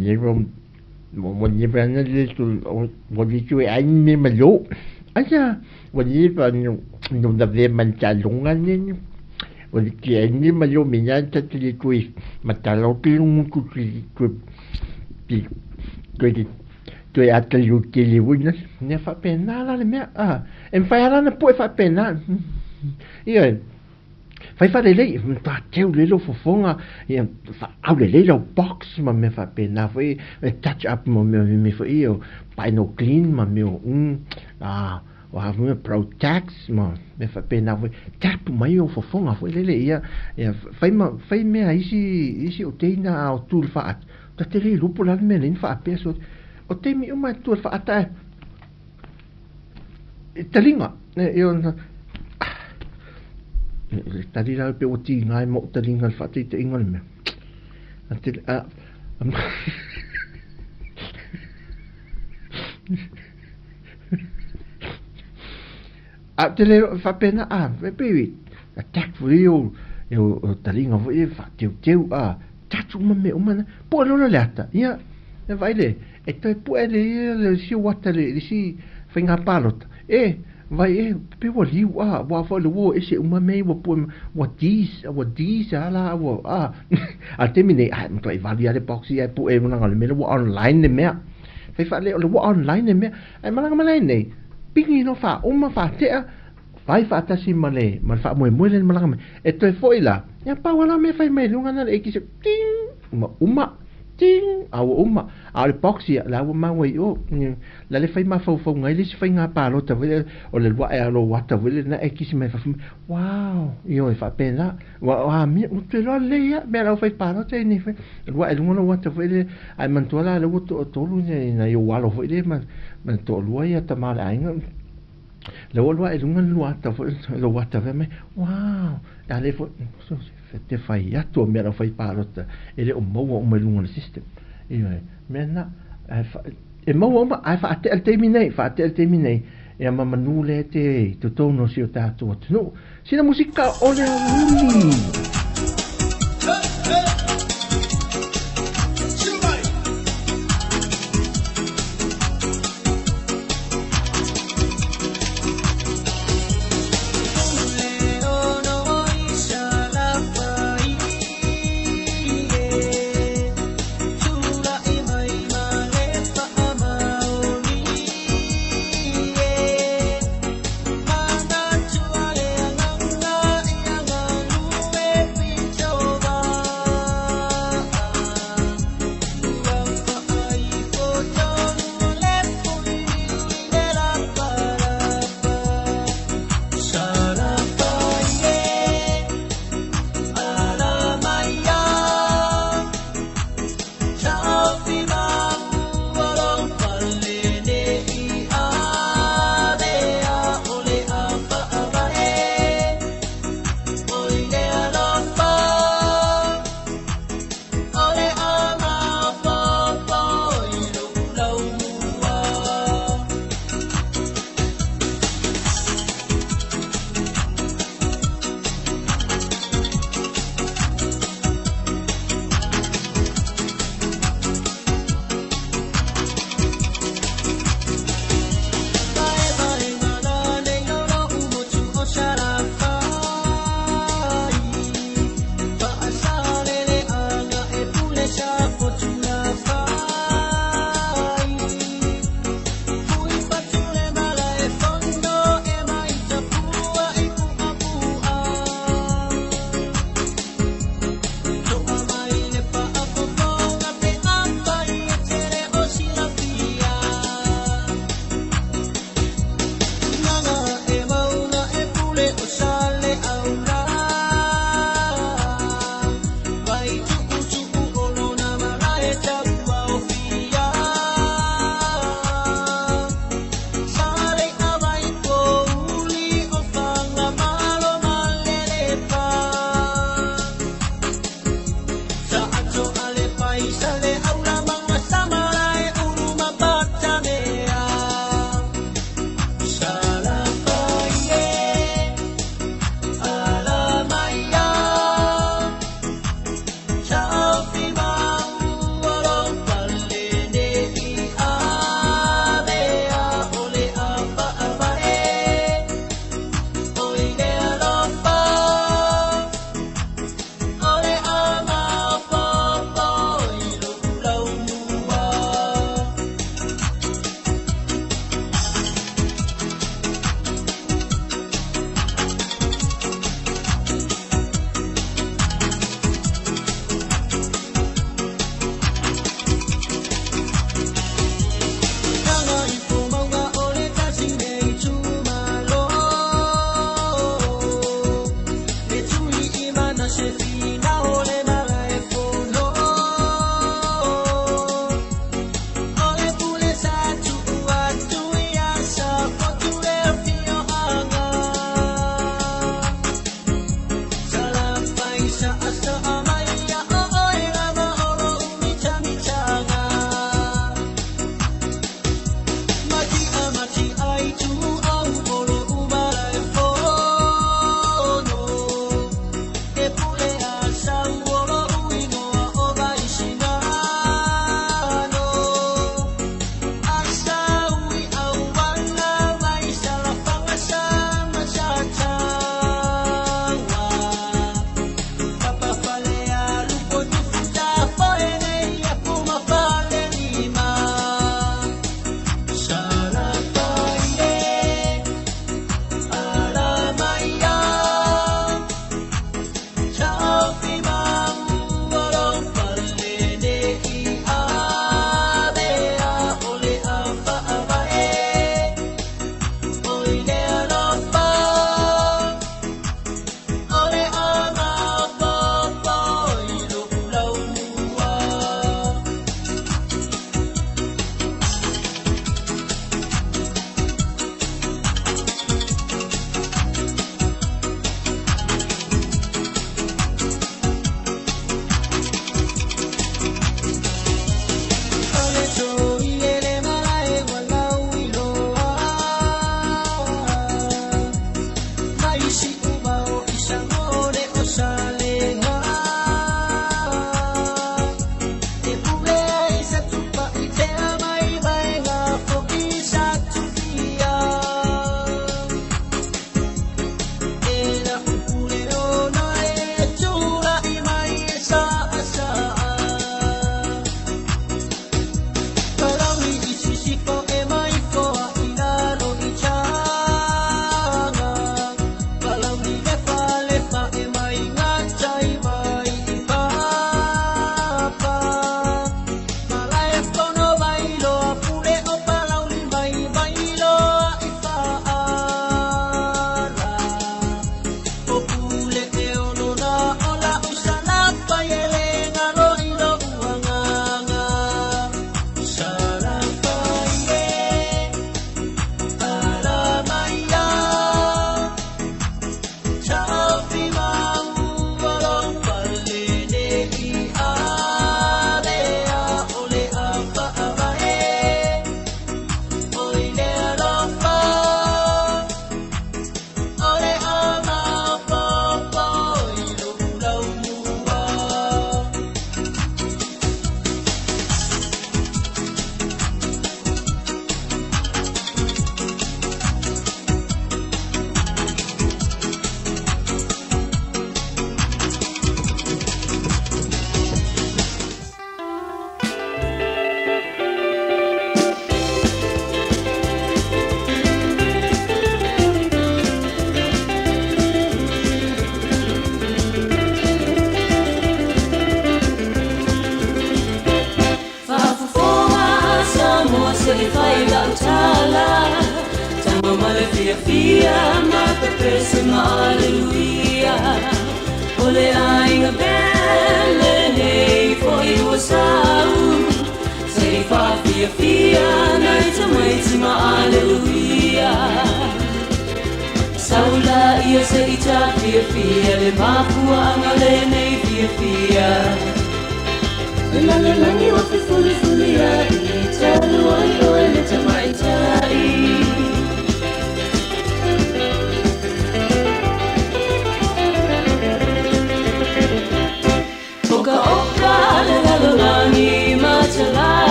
ua leva ana le ua le toe ai ni mea malo. Aisa, ua leva no lavea mai le taaloga lea, ua le toe ai ni mea malo mea ta te le toe matala o pe gutu toe toe toe ata i tele foi na. Mea faapena la le mea, a, e mafai lava la ona pue faapena. Ioe. Fai faalelei, matua teu lelei lou fofoga, ia faaau lelei lau box ma mea faapena foi, e touch up ma mea mea foi ia o final clean ma mea o a o a foi pro tax ma mea faapena foi, tap mai ou fofoga foi lele ia, ia fai ma fai mea isi isi o teina a o tu le faata, ta te le iloa po o le a le mea lea na faapea so o taimi uma e tu le faata e e taliga e ona le tali la pe ua tiga ai ma ou taliga i le faataitaiga o le mea. A te a a te le faapena a e pei attack foi ia o o taliga foi ia faateuteu a touch uma mea uma na pue loa le ata ia e vaai le e toe pue le ia le isi ou ata le isi faiga palota e vai e pe ua liu a aua foi le ua ese uma mea ia ua pue ua dis ua dis a la ua a a le taimi nei ae matuai vali lava le box ia e pue leaga o le mea lea ua online le mea fai faalele o le ua online le mea ae malaga mai la nei pigi loa faauma faatea fai faatasi ma le ma le faamoemoe lea na malaga mai e toe foi la ia pau lava la mea fai mai i luga na le ekisi ting ma uma ting a ua uma a o le box ia la ua maua i o la le fai mafaufauga ai le isi faiga palota foi lea o le luae a lou ata foi lea na e kisi mai fafo wow ioe faapena ua amia ua toe iloa lelei lava mea la ua fai palota nei foi luae i luga lou ata foi lea ae manatua la lea ua toatolu nai ou alo foi lea ma ma toalua ia tama o le aiga lea ua luae i luga le lua ata foi lou ata fai mai wow a le foi te fai atu o mea la ua fai palota e le o maua uma i luga o le system ioe mea na e maua uma ae faatea le taimi nei faatea le taimi nei ia ma manu lea te i totonu o si o tatou atunuu sina musika o le aoauli.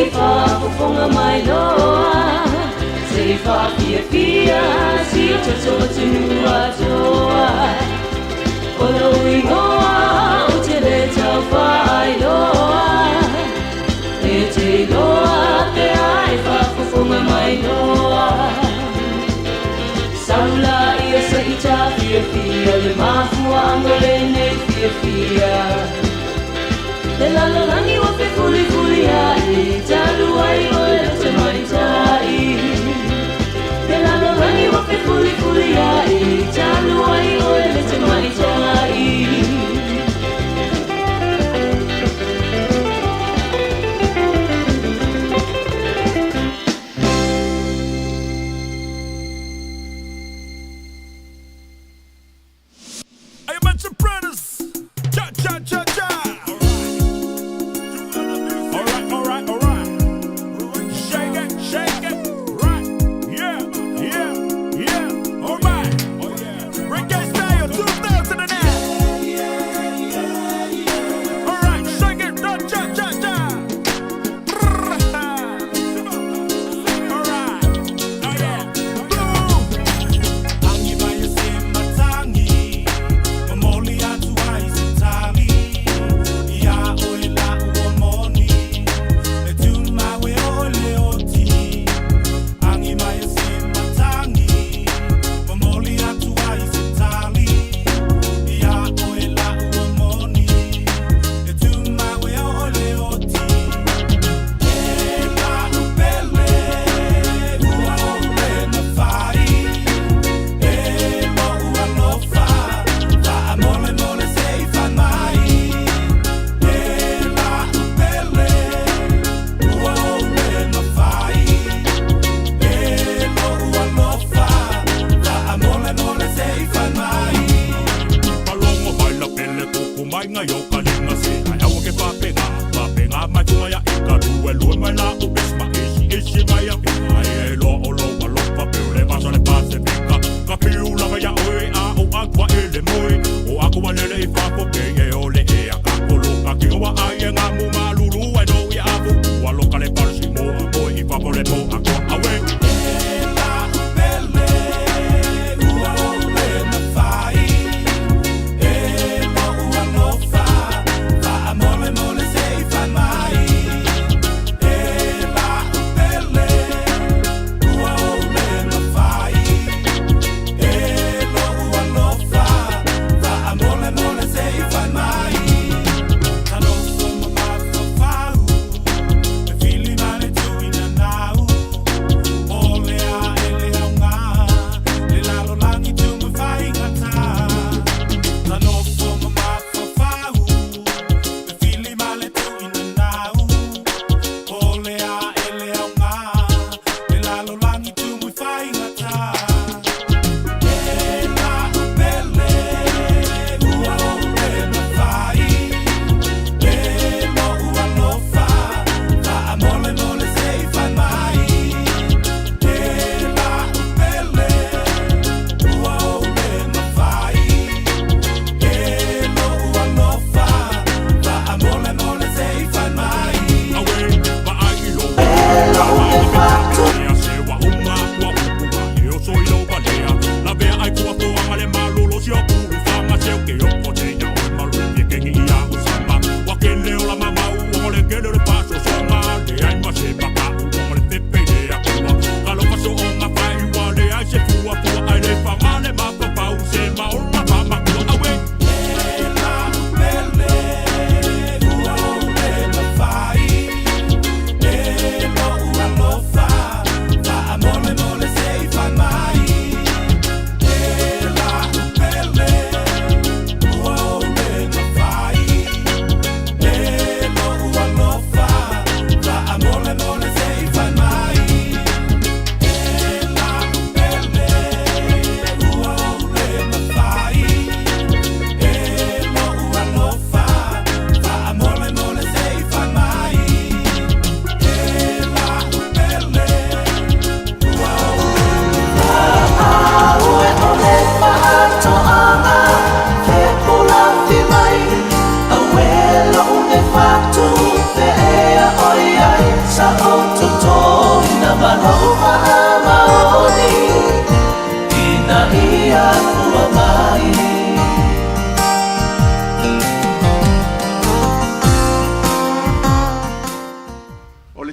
Se i faafofoga mai loa, Se i faafiafia si o tatou atunuu atoa. O lou igoa ou te lē tau faailoa, E te iloa pe a e faafofoga mai loa. Sau laia se i ta fiafia le mafuaaga o lenei fiafia. Le lalolagi ua fefulifulia'i talu ai o le tamaitai. Le lalolagi ua fefulifulia'i talu ai o le tamaitai. Hey, bunch of brothers. Cha cha cha cha. All right, all right, all right.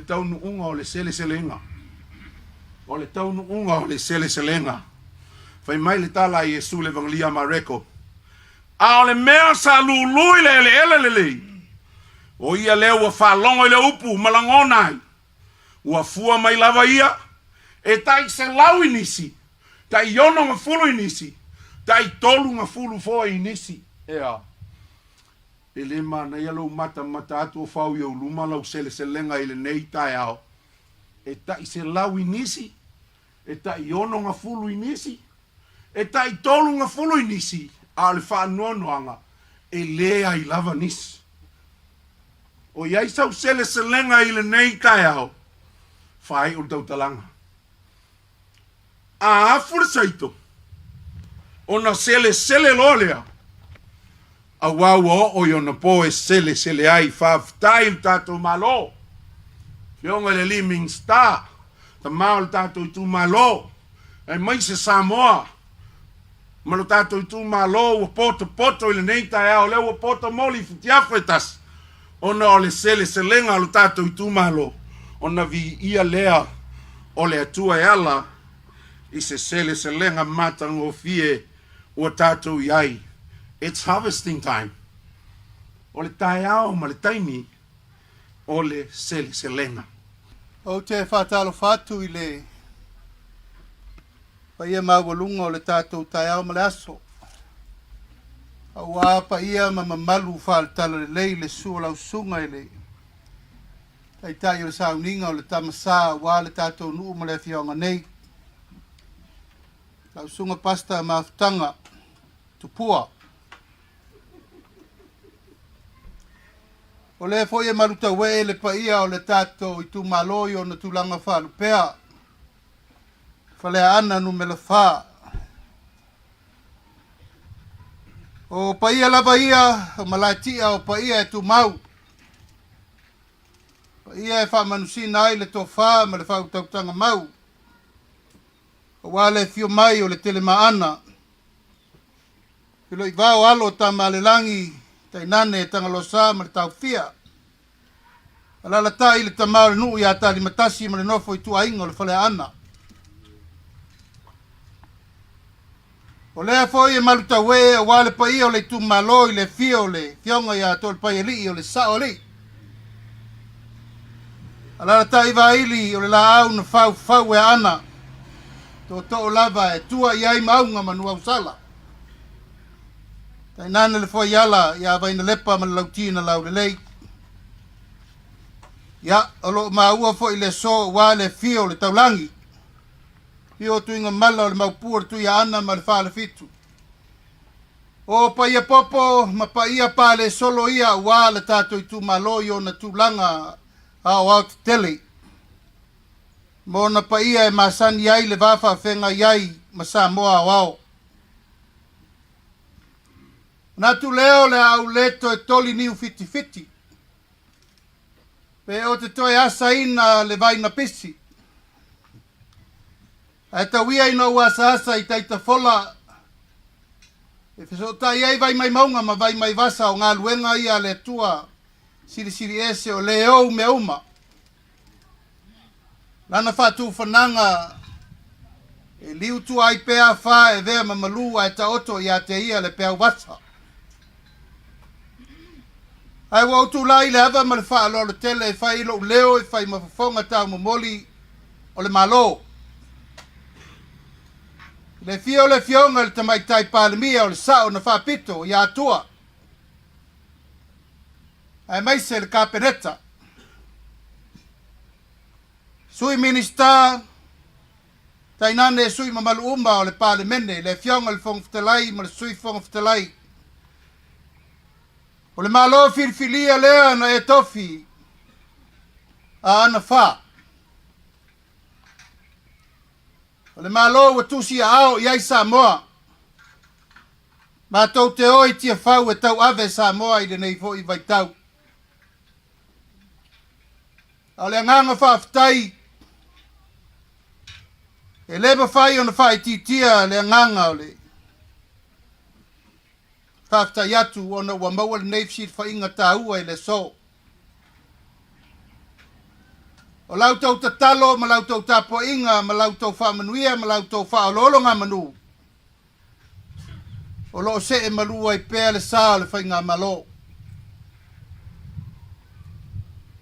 taunuuga o le seleselega. O le taunuuga o le seleselega. Fai mai le tala a Iesu i le Evagelia a Mareko, A o le mea sa lulu i le eleele lelei, o ia lea ua faalogo i le upu ma lagona ai, ua fua mai lava ia, e tai selau i nisi, tai onogafulu i nisi, tai tolugafulu foi i nisi. Ea. E le manaia lou matamata atu o fau i ou luma lau seleselega i lenei taeao, e tai selau i nisi, e tai onogafulu i nisi, e tai tolugafulu i nisi, a o le faanoanoaga, e leai lava nisi. O i ai sau seleselega i lenei taeao, faaiu le tautalaga. A afu le saito, ona selesele loa lea, auā ua oo i ona po e selesele ai. Faafetai i le tatou Malo, Afioga i le Alii Minisita, tama o le tatou itumalo, aemaise Samoa ma lo tatou itumalo ua potopoto i lenei taeao, lea ua poto moli i futiafu e tasi, ona o le seleselega a lo tatou itumalo, ona viia lea o le Atua e ala i se seleselega matagofie ua tatou i ai. It's harvesting time. O le taeao ma le taimi o le seleselega. Ou te faatalofa atu i le paia maualuga o le tatou taeao ma le aso, aua paia ma mamalu faale-talalelei le susu o lau susuga i le Taitai o le sauniga o le Tama Sa aua le tatou nuu ma le afioaga nei, lau susuga Pastor Mafutaga Tupua. O lea foi e malutauee le paia o le tatou itumalo i ona tulaga faalupea, Faleaana numera 4. O paia lava ia o Malaetia, o paia e tumau, paia e faamanusina ai le tofa ma le faautautaga mau, aua le afio mai o le Telemaana, Filoivao alo o Tamaalelagi, tainane Tagaloasa ma le Taofia. Alalatai le tama o le nuu ia Talimatasi ma le nofo ituaiga o le Faleaana. O lea foi e malutauee aua le paia o le itumalo i le afio o le Afioga ia Toalepaialii o le Sao Alii. Alalatai Vaili o le laau na faufau e Aana, tootoo lava e tua i ai Maauga ma Nuuausala. Tainane le fuaiala ia Vainalepa ma le Lauti na Laulelei. Ia, o lo o maua foi le aso aua le afio o le taulagi, afio o Tuigamala o le Maopu o le Tuiaana ma le Falefitu. O paia popo ma paia palesolo ia aua le tatou itumalo i ona tulaga aoaotetele ma ona paia e masani ai le va faafeagai ai ma Samoa aoao. Manatu lea o le a ou le toe toli niu fitifiti, pe ou te toe asaina le vai na pisi. Ae tau ia ina ou asaasa i tai tafola, e fesootai ai vai mai mauga ma vai mai vasa o galuega ia a le Atua Silisili Ese o le ou mea uma. Lana faatufanaga e liu tua ai pea afa e vea ma malu ae taoto ia te ia le peau vasa. Ae ua ou tulai i le ava ma le faaaloalo tele e fai lou leo e fai ma fofoga taumomoli o le Malo. I le afio o le Afioga i le Tamaitai Palemia o le Sao na Faapito ia Atua, aemaise le Kapeneta, Sui Minisita, tainane sui mamalu uma o le Palemene, le Afioga i le Fofoga Fetalai ma le Sui Fofoga Fetalai. O le Malo filifilia lea na e tofi a ana fa. O le Malo ua tusi aao i ai Samoa. Matou te o i Tiafau e tauave Samoa i lenei foi vaitau. A o le agaga faafetai, e le mafai ona faaitiitia le agaga o le faafetai atu ona ua maua lenei fesilafaiga taua i le aso. O la outou tatalo ma la outou tapuaiga ma la outou faamanuia ma la outou faaoloologamanu o lo o see malu ai pea le sa o le faigamalo.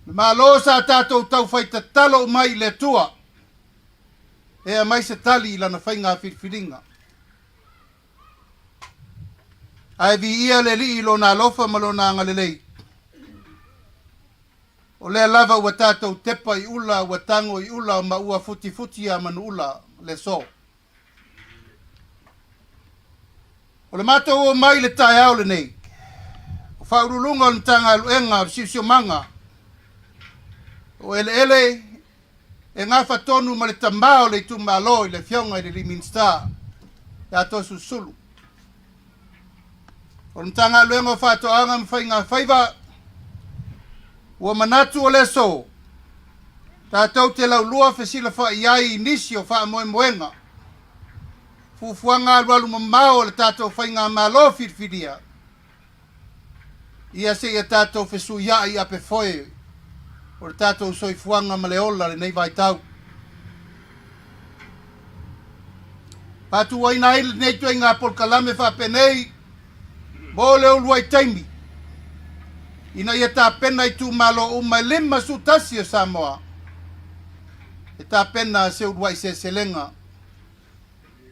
Le Malo sa tatou taufai tatalo uma ai i le Atua e aumai se tali i lana faiga filifiliga. Ae viia le Alii i Lona alofa ma Lona agalelei. O lea lava ua tatou tepa i ula, ua tago i ula ma ua futifuti a manuula le aso. O le matou omai i le taeao lenei, o Faauluuluga o le Matagaluega o le Siosiomaga o Eleele e gafa tonu ma le tama o le itumalo i le Afioga i le alii Minisita ia Toeolesulusulu. O le Matagaluega o Faatoaga ma Faiga Faiva, ua manatu o le aso tatou te laulua fesilafai ai i nisi o faamoemoega, fuafuaga alualu mamao a le tatou faigamalo filifilia, ia seia tatou fesuiai ape foe o le tatou soifuaga ma le ola lenei vaitau. Faatuaina ai lenei ituaiga polokalame faapenei mo le uluai taimi ina ia tapena itumalo uma e 51 o Samoa e tapena se uluai seleselega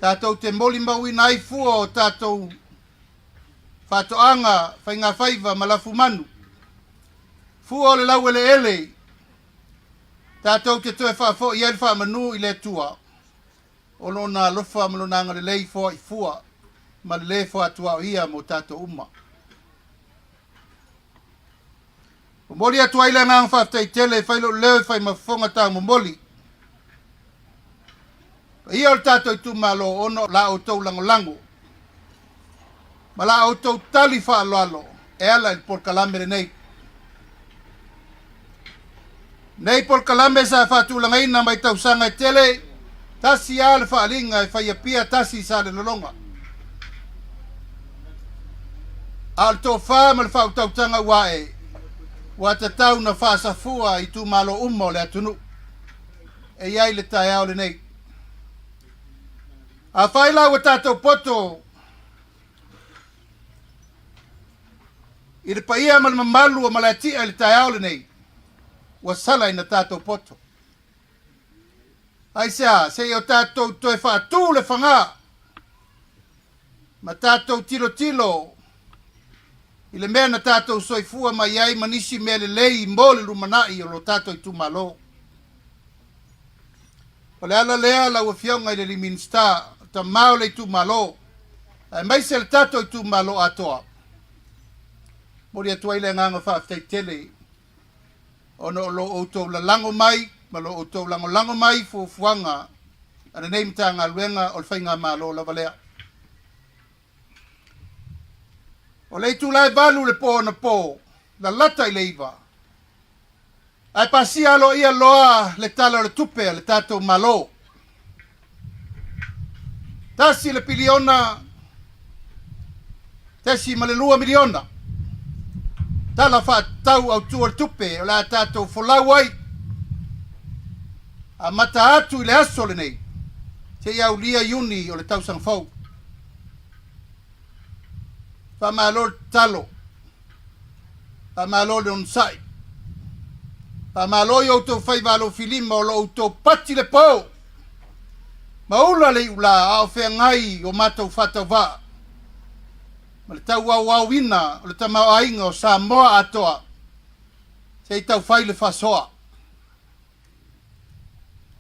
tatou te molimauina ai fua o tatou faatoaga, faigafaiva ma lafumanu, fua o le laueleele tatou te toe faafoi ai le faamanu i le Atua o Lona alofa ma Lona agalelei foai fua ma le lē foatuaoia mo tatou uma. Momoli atu ai le agaga faafetai tele e fai lou leo e fai ma fofoga taumomoli. Paia o le tatou itumalo ona o la outou lagolago ma la outou tali faaaloalo e ala i le polokalame lenei. Nei polokalame sa faatulagaina mai tausaga e tele, tasi a le faaaliga e fai Apia tasi i Salelologa. A o le tofa ma le faautautaga ua ae, ua tatau na faasafua i itumalo uma o le atunuu e i ai le taeao lenei. Afai la ua tatou poto i le paia ma le mamalu o Malaetia i le taeao lenei, ua sala ina tatou poto. Aisea, se i o tatou toe faatu le fagā ma tatou tilotilo i le mea na tatou soifua mai ai ma nisi mea lelei mo le lumanai o lo tatou itumalo. O le ala lea lau Afioga i le alii Minisita, o tama o le itumalo, aemaise le tatou itumalo atoa, momoli atu ai le agaga faafetai tele ona o lo outou lalago mai ma lo outou lagolago mai i fuafuaga a lenei Matagaluega o le Faigamalo lava lea. O le itula e 8 le po anapo, lalata i le 9, ae pasia aloaia loa le Tala o le Tupe a le tatou Malo. Tasi le piliona, tesi ma le 2 miliona, Tala Faatatau Autu o le Tupe o le a tatou folau ai, amata atu i le aso lenei seia aulia Iuni o le tausaga fou. Faamalo le tatalo, faamalo le onosai, faamalo i outou faiva alofilima o lo outou pati le po ma ula le iulā a o feagai o matou faatauvaa ma le tauauauina o le tamaoaiga o Samoa atoa se i taufai le faasoa.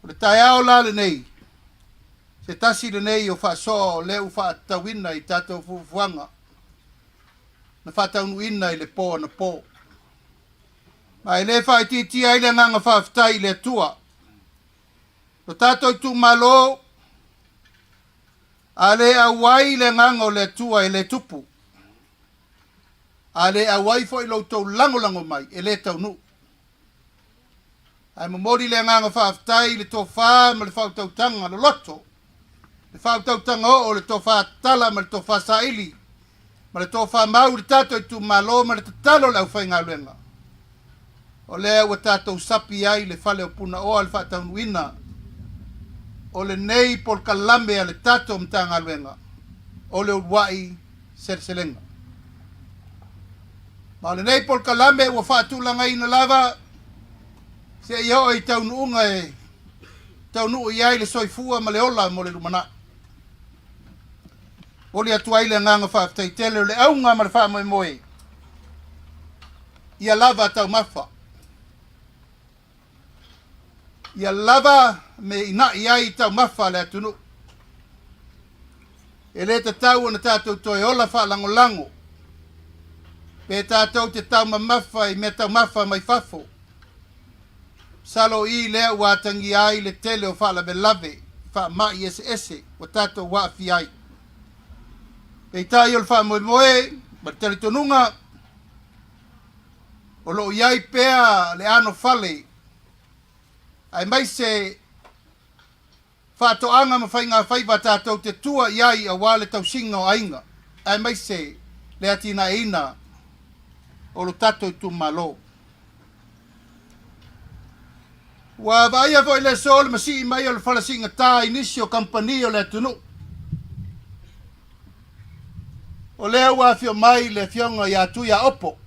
O le taeao la lenei, Se tasi lenei o faasoa o lea ua faatatauina i tatou fuafuaga na faataunuuina i le po anapo. Ma e le faaitiitia ai le agaga faafetai i le Atua. Lo tatou itumalo, a le auai le agaga o le Atua e le tupu. A le auai foi lo outou lagolago mai e le taunuu. Ae momoli le agaga faafetai i le tofa ma le faautautaga loloto, le faautautaga oo, le tofa tala ma le tofa saili, ma le tofa mau i le tatou itumalo ma le tatalo a le aufaigaluega. O lea ua tatou sapi ai le fale o Punaoa le faataunuuina o lenei polokalame a le tatou Matagaluega o le Uluai Seleselega. Ma o lenei polokalame ua faatulagaina lava seia oo i taunuuga e taunuu i ai le soifua ma le ola mo le lumanai. Momoli atu ai le agaga faafetai tele o le auga ma le faamoemoe ia lava taumafa, ia lava me ina'i ai taumafa a le atunuu. E le tatau ona tatou toe ola faalagolago pe tatou te taumamafa i mea taumafa mai fafo. Masalo o i lea ua atagia ai le tele o faalavelave i faamai eseese ua tatou aafia ai. Peitai o le faamoemoe ma le talitonuga, o lo o i ai pea le anofale aemaise faatoaga ma faigafaiva tatou te tua i ai aua le tausiga o aiga aemaise le atinaeina o lo tatou itumalo. Ua vaaia foi le aso le masii mai o le fala siigatā i nisi o kamupani o le atunuu. O lea ua afio mai le Afioga ia Tuiaopo.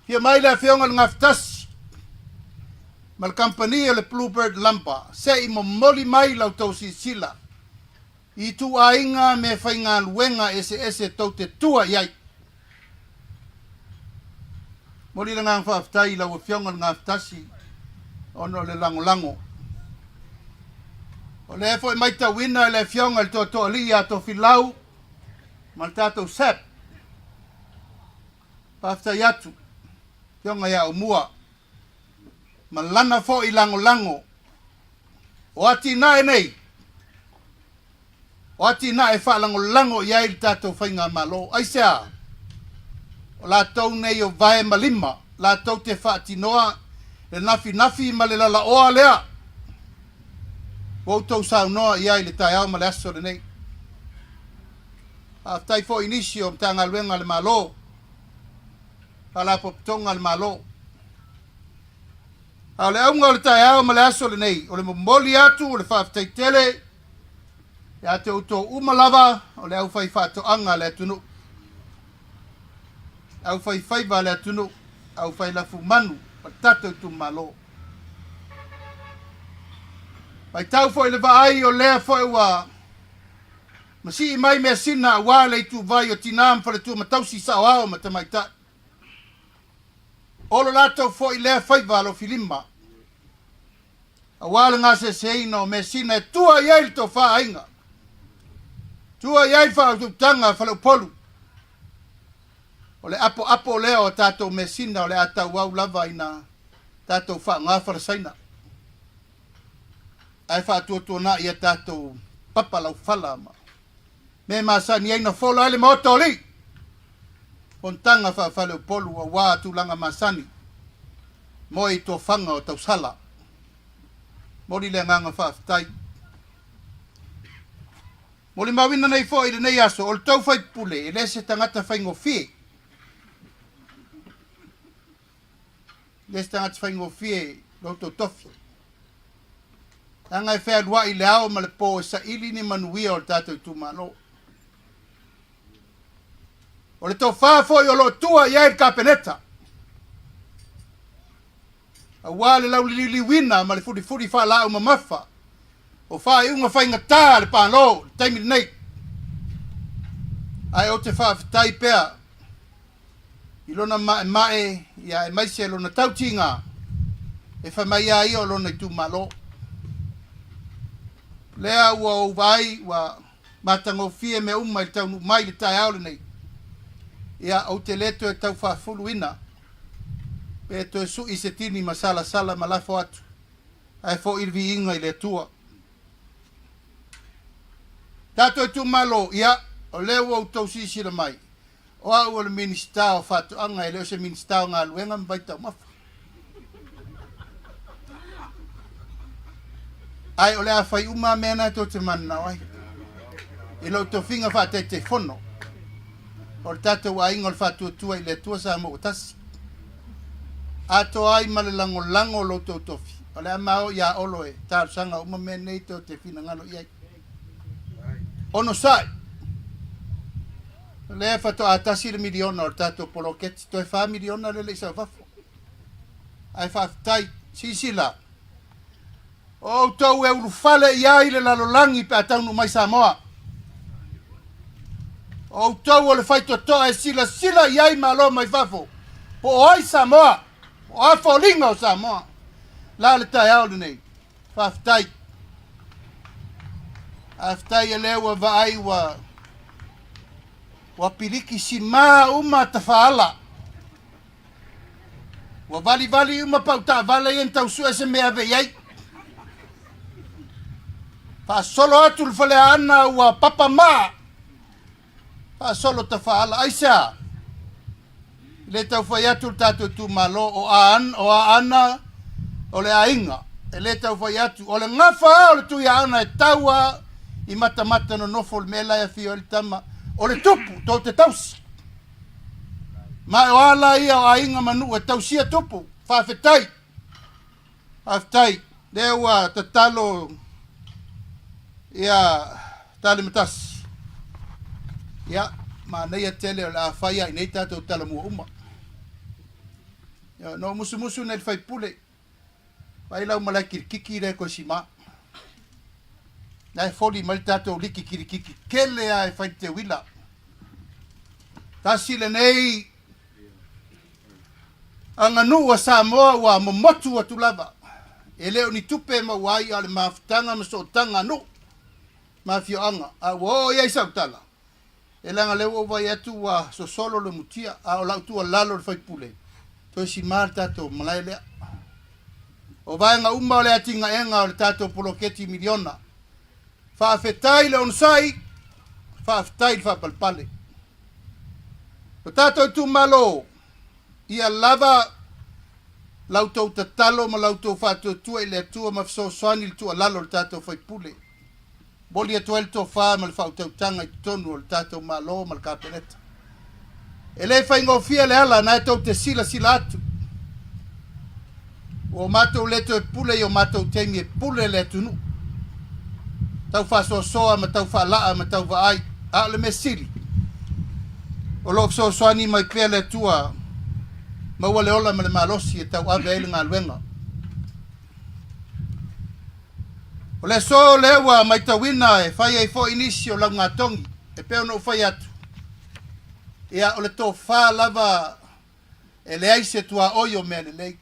Afio mai le Afioga i le Gafatasi ma le kamupani o le Bluebird Lumber se i momoli mai la outou silasila i ituaiga meafaigaluega eseese tou te tua i ai. Momoli le agaga faafetai i lau Afioga i le Gafatasi ona o le lagolago. O lea foi matauina e le Afioga i le Toatoalii ia Tofilau ma le tatou SAP. Faafetai atu, Afioga ia Aumua, ma lana foi lagolago o atinae nei, o atinae e faalagolago i ai le tatou Faigamalo. Aisea? O latou nei o vae ma lima, latou te faatinoa le nafinafi ma le lalaoa lea ua outou saunoa i ai i le taeao ma le aso lenei. Faafetai foi i nisi o Matagaluega a le Malo, Faalapotopotoga a le Malo. A o le auga o le taeao ma le aso lenei, o le momoli atu o le faafetai tele ia te outou uma lava o le aufaifaatoaga a le atunuu, aufaifaiva a le atunuu, aufailafumanu o le tatou itumalo. Matau foi i le vaai o lea foi ua masii mai measina aua le ituvai o tinā ma faletua ma tausi saoao ma tamaitai. O lo latou foi lea faiva alofilima aua le gaseseina o measina e tua i ai le tofa aiga, tua i ai le faautautaga a Faleupolu. O le apoapo lea o tatou measina o le a tauau lava ina tatou faaaoga falasaina ae faatuatuanai a tatou papa laufala ma mea e masani ai na fola ai le Maota o Alii, fonotaga faa-Faleupolu aua tulaga masani moe i tofaga o tausala. Momoli le agaga faafetai. Molimauina nei foi i lenei aso, o le tou faipule e le se tagata faigofie. E le se tagata faigofie lo outou tofi. Leaga e fealuai i le ao ma le po e saili ni manuia o le tatou itumalo. O le tofa foi o lo o tua i ai le Kapeneta, aua le lauliliuina ma le fulifuli faalaau mamafa o faaiuga faigata a le Malo i le taimi lenei. Ae ou te faafetai pea i lona maemae ia aemaise lona tautiga e fai mai a ia o lona itumalo. Lea ua ou vaai ua matagofie mea uma i le taunuu mai i le taeao lenei. Ia, ou te le toe tau faafuluina pe toe sui se tini ma salasala ma lafo atu, ae foi le viiga i le Atua. Tatou itumalo, ia, o lea ua outou silasila mai, O au o le Minisita o Faatoaga, e le o se Minisita o Galuega ma Vaitaumafa. Ae o le a fai uma mea na tou te mananao ai. I lou tofiga faa-Taitaifono, o le tatou aiga o le Faatuatua i le Atua Samoa ua tasi. Atoa ai ma le lagolago o lo outou tofi, o le a ma o iā Olo e talosaga uma mea nei tou te finagalo i ai. Onosai! O lea faatoa tasi le miliona o le tatou poloketi, toe fa miliona lea le i sau fafo. Ae faafetai, silasila, o outou e ulufale i ai le lalolagi pe a taunuu mai Samoa. O outou o le faitotoa e silasila i ai Malo mai fafo, po o ai Samoa, po o a foliga o Samoa. La le taeao lenei, faafetai. Faafetai e lea ua vaai ua ua piliki simā uma tafaala. Ua valivali uma pau taavale ia na tau sue se mea ave i ai. Faasolo atu le Faleaana ua papa maa. Faasolo tafaala. Aisea? E le tau fai atu le tatou itumalo o Aan, o Aana o le aiga. E le tau fai atu. O le gafa lava o le Tuiaana e tau lava i matamata nonofo o le mea la e afio ai le tama. O le tupu, tou te tausi. Ma o a la ia o aiga ma nuu e tausia tupu. Faafetai. Faafetai. Lea ua tatalo ia Talimatasi. Ia, manaia tele o le a fai lava i inei tatou talamua uma. Ia, na ou musumusu nei i le faipule, vaai lau malae kilikiki lea e toe sima. La e foli mai le tatou liki kilikiki tele lava e fai le teuila. Tasi lenei aganuu a Samoa ua momotu atu lava. E le o ni tupe e maua ai a o le mafutaga ma sootaga a nuu ma afioaga. A ua oo i ai sau tala, e leaga lea ua ou vaai atu ua sosolo le mutia, a o lau tuualalo i le faipule, toe sima le tatou malae lea. O vaega uma o le atinaega o le tatou poloketi miliona. Faafetai le onosai, faafetai le faapalepale. Lo tatou itumalo, ia lava la outou tatalo ma la outou faatuatua i le Atua ma fesoasoani i le tuualalo a le tatou faipule. Momoli atu ai le tofa ma le faautautaga i totonu o le tatou Malo ma le Kapeneta. E le faigofie le ala na e tou te silasila atu. Ua matou le toe pule i o matou taimi e pule le atunuu. Tau faasoasoa ma tau faalaa ma tau vaai, a o le mea sili, o lo o fesoasoani mai pea le Atua maua le ola ma le malosi e tauave ai le galuega. O le aso lea ua matauina e fai ai foi nisi o laugatogi, e pei ona ou fai atu, ia o le tofa lava e leai se tuaoi o mea lelei.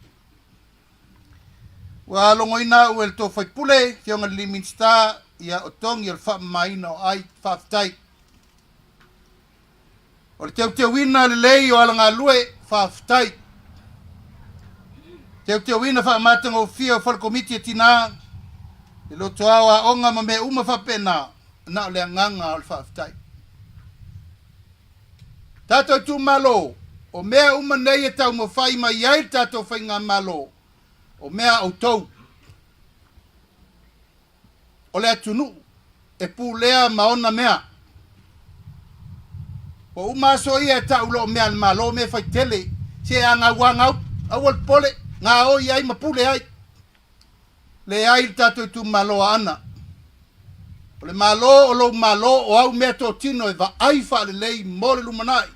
Ua logoina au e le tou faipule, Afioga i le Minisita, ia o togi o le faamamaina o ai, faafetai. O le teuteuina lelei o alagalue, faafetai. Teuteuina faamatagofie o fale komiti a tina, le lotoa o aoga ma mea uma faapena, na o le agaga o le faafetai. Tatou itumalo, o mea uma nei e taumafai mai ai le tatou faigamalo, o mea a outou. O le atunuu e pulea ma ona mea. Ua uma aso ia e tau loa o mea a le Malo, mea faitele, se a gau a gau, aua le popole, gaoi ai ma pule ai. Leai le tatou itumalo Aana. O le Malo o lou Malo o au meatotino e vaai faalelei mo le lumanai,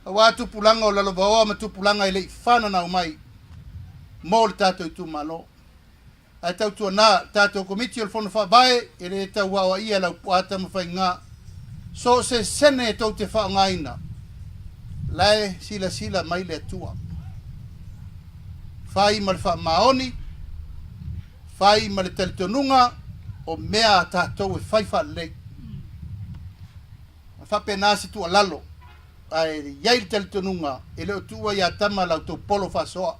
aua tupulaga o lalovaoa ma tupulaga e le i fananau mai mo le tatou itumalo. Ae tautuana, le tatou Komiti o le Fono Faavae e le tau aoaia e Laupua Tamafaiga so o se sene e tou te faaaogaina, la e silasila mai le Atua. Fai ma le faamaoni, fai ma le talitonuga o mea a tatou e fai faalelei. E faapena se tuualalo, ae i ai le talitonuga e le o tuua ia Tama la outou polo faasoa.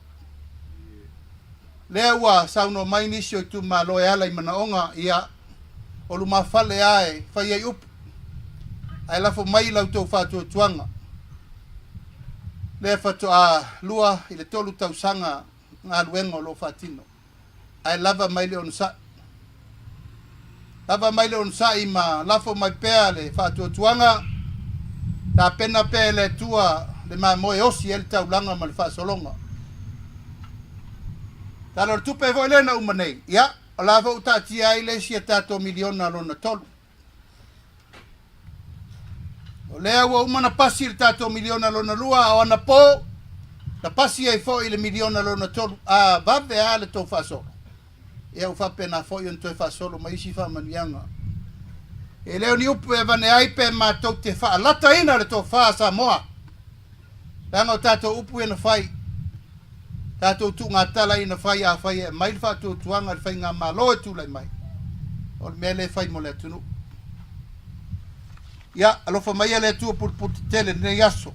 Lea ua saunoa mai nisi o itumalo e ala i manaoga, ia, o lumafale a e fai ai upu, ae lafo mai la outou faatuatuaga. Lea faatoa lua i le tolu tausaga galuega o lo o faatino, ae lava mai le onosai. Lava mai le onosai ma lafo mai pea le faatuatuaga, tapena pea e le Atua le mamoe e osi ai le taulaga ma le faasologa. Tala o le Tupe foi lea na uma nei, ia, o la foi ua taatia ai le isi a tatou miliona lona tolu. O lea ua uma na pasi le tatou miliona lona lua, a o anapo na pasi ai foi le miliona lona tolu. A vave lava le tou faasolo, ia ua faapena foi ona toe faasolo mai isi faamanuiaga. E le o ni upu e avane ai pe matou te faalataina le tofa a Samoa, leaga o tatou upu ia na fai, tatou tuugatala ia na fai afai e aumai le faatuatuaga i le faigamalo e tulai mai, o le mea lea e fai mo le atunuu. Ia, alofa maia le Atua pulupulu tetele i lenei aso.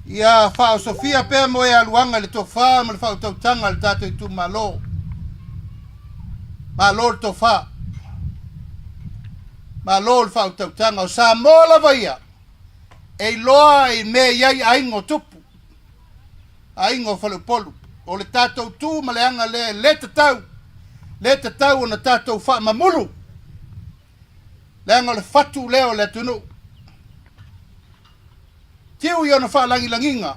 Ia faaosofia pea mo e aluaga i le tofa ma le faautautaga a le tatou itumalo. Malo le tofa. Malo le faautautaga. O Samoa lava ia e iloa i mea e i ai aiga o tupu, aiga o faleupolu. O le tatou tu ma le aga lea e le tatau, le tatau ona tatou faamamulu, leaga o le fatu lea o le atunuu. Tiu i ona faalagilagiga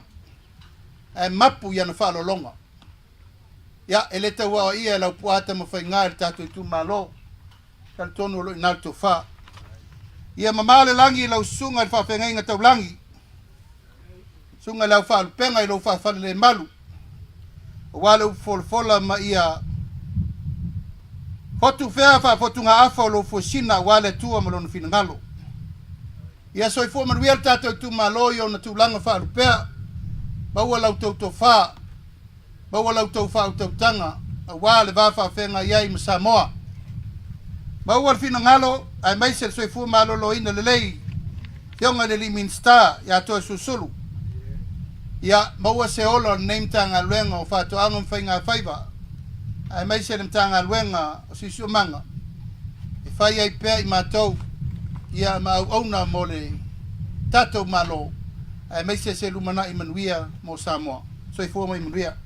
ae mapu i ana faalologa. Ia, e le tau aoaia e Laupua Tamafaiga i le tatou itumalo. Talitonu o lo o i ina le tofa. Ia mamao le lagi i lau susuga i le faafeagaiga taulagi, susuga i le au faalupega i lou faafalelemalu, aua le upu folafola ma ia fotu fea faafotugaafa o lou fuesina aua le Atua ma Lona finagalo. Ia soifua manuia le tatou itumalo i ona tulaga faalupea, maua la outou tofa. Maua la outou faautautaga aua le va faafeagai ai ma Samoa. Maua le finagalo aemaise le soifua maloloina lelei Afioga i le Alii Minisita ia Toeolesulusulu. Ia maua se ola o lenei Matagaluega o Faatoaga ma Faigafaiva aemaise le Matagaluega o Siosiomaga e fai ai pea i matou ia ma auauna mo le tatou Malo aemaise se lumanai manuia mo Samoa. Soifua ma ia manuia.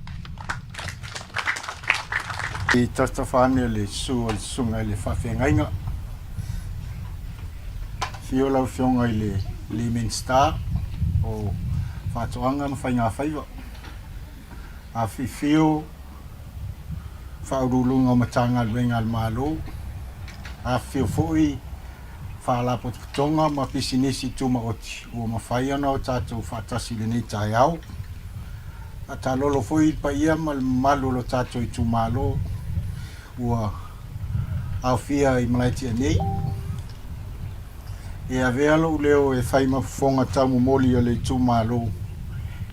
I tafatafa ane le susu a le susuga i le faafeagaiga. Afio lau Afioga i le Alii Minisita o Faatoaga ma Faigafaiva. Afifio Faauluuluga o Matagaluega a le Malo. Afifio foi Faalapotopotoga ma Pisinisi Tumaoti ua mafai ona o tatou faatasi i lenei taeao. Faataalolo foi i le paia ma le mamalu o lo tatou itumalo ua aofia i Malaetia nei. E avea lou leo e fai ma fofoga taumomoli o le itumalo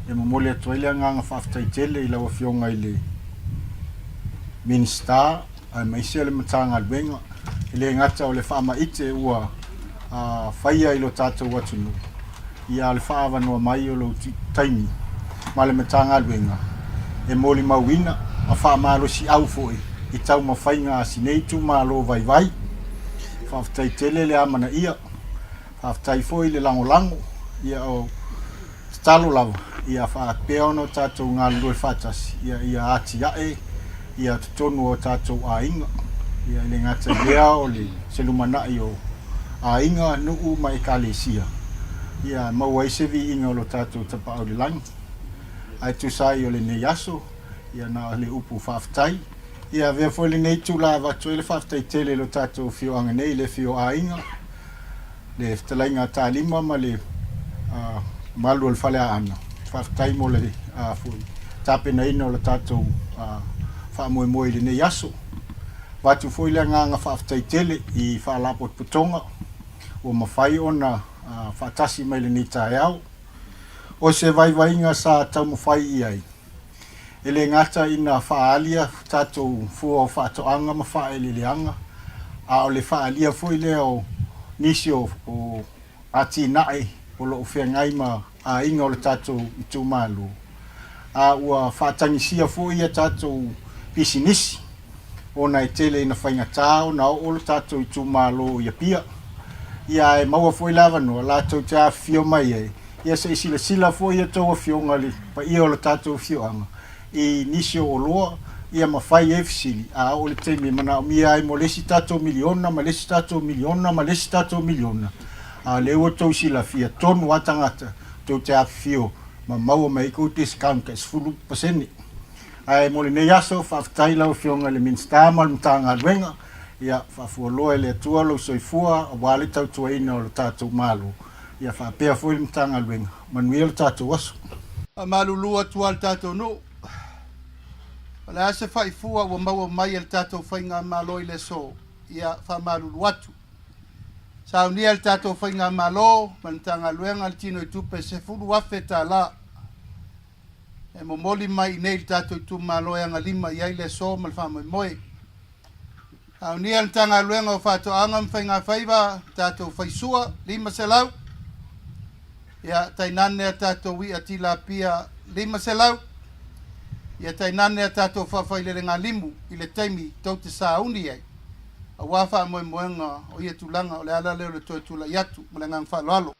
e momoli atu ai le agaga faafetai tele i lau Afioga i le Minisita aemaise le Matagaluega, e le gata o le faamaite ua faia i lo tatou atunuu, ia a o le faaavanoa mai o lou taimi ma le Matagaluega e molimauina ma faamalosiau foi i taumafaiga a si nei itumalo vaivai. Faafetai tele le amanaia, faafetai foi le lagolago, ia o Tatalo lava ia faapea ona o tatou galulue faatasi ia ia atiae ia totonu o tatou aiga. Ia e le gata i lea o le se lumanai o aiga, nuu ma ekalesia ia maua ai se viiga o lo tatou Tapaau i le Lagi. Ae tusa ai o lenei aso, ia na o le upu faafetai. Ia avea foi lenei itula e avatu ai le faafetai tele i lo tatou afioaga nei, le afio aiga, le fetalaiga a Talima ma le mamalu o le Faleaana. Faafetai mo le foi tapenaina o le tatou faamoemoe i lenei aso. Avatu foi le agaga faafetai tele i Faalapotopotoga ua mafai ona faatasi mai lenei taeao. O se vaivaiga sa taumafai i ai, E le gata ina faaalia tatou fua o faatoaga ma faaeleeleaga, a o le faaalia foi lea o nisi o atinae o lo o feagai ma aiga o le tatou itumalo, a ua faatagisia foi a tatou pisinisi ona e tele ina faigata ona oo le tatou itumalo i Apia. Ia ae maua foi le avanoa latou te afifio mai ai Ia se i silasila foi a outou afioga i le paia o le tatou afioaga i nisi o oloa ia ma fai ai fesili, a oo i le taimi e manaomia ai mo le isi tatou miliona ma le isi tatou miliona ma le isi tatou miliona, a o lea ua outou silafia tonu lava tagata tou te afifio ma maua mai ai kou discount tai 10%. Ae mo lenei aso, faafetai lau Afioga i le Minisita ma le Matagaluega, ia faafualoa e le Atua lou soifua aua le tautuaina o lo tatou Malo, ia faapea foi le Matagaluega. Manuia lo tatou aso. Faamalulu atu lava le tatou nuu, o le a se faifua ua maua mai e le tatou Faigamalo i le aso, ia faamalulu atu. Saunia e le tatou Faigamalo ma le Matagaluega le tinoitupe e $10,000 e momoli mai i inei i le tatou itumalo e agalima i ai le aso ma le faamoemoe. Saunia e le Matagaluega o Faatoaga ma Faigafaiva tatou faisua 500, ia tainane a tatou i'a tilapia 500, ia tainane a tatou faafailelega limu i le taimi tou te sauni ai aua faamoemoega o ia tulaga. O le ala lea o le toe tulai atu ma le agaga faaaloalo.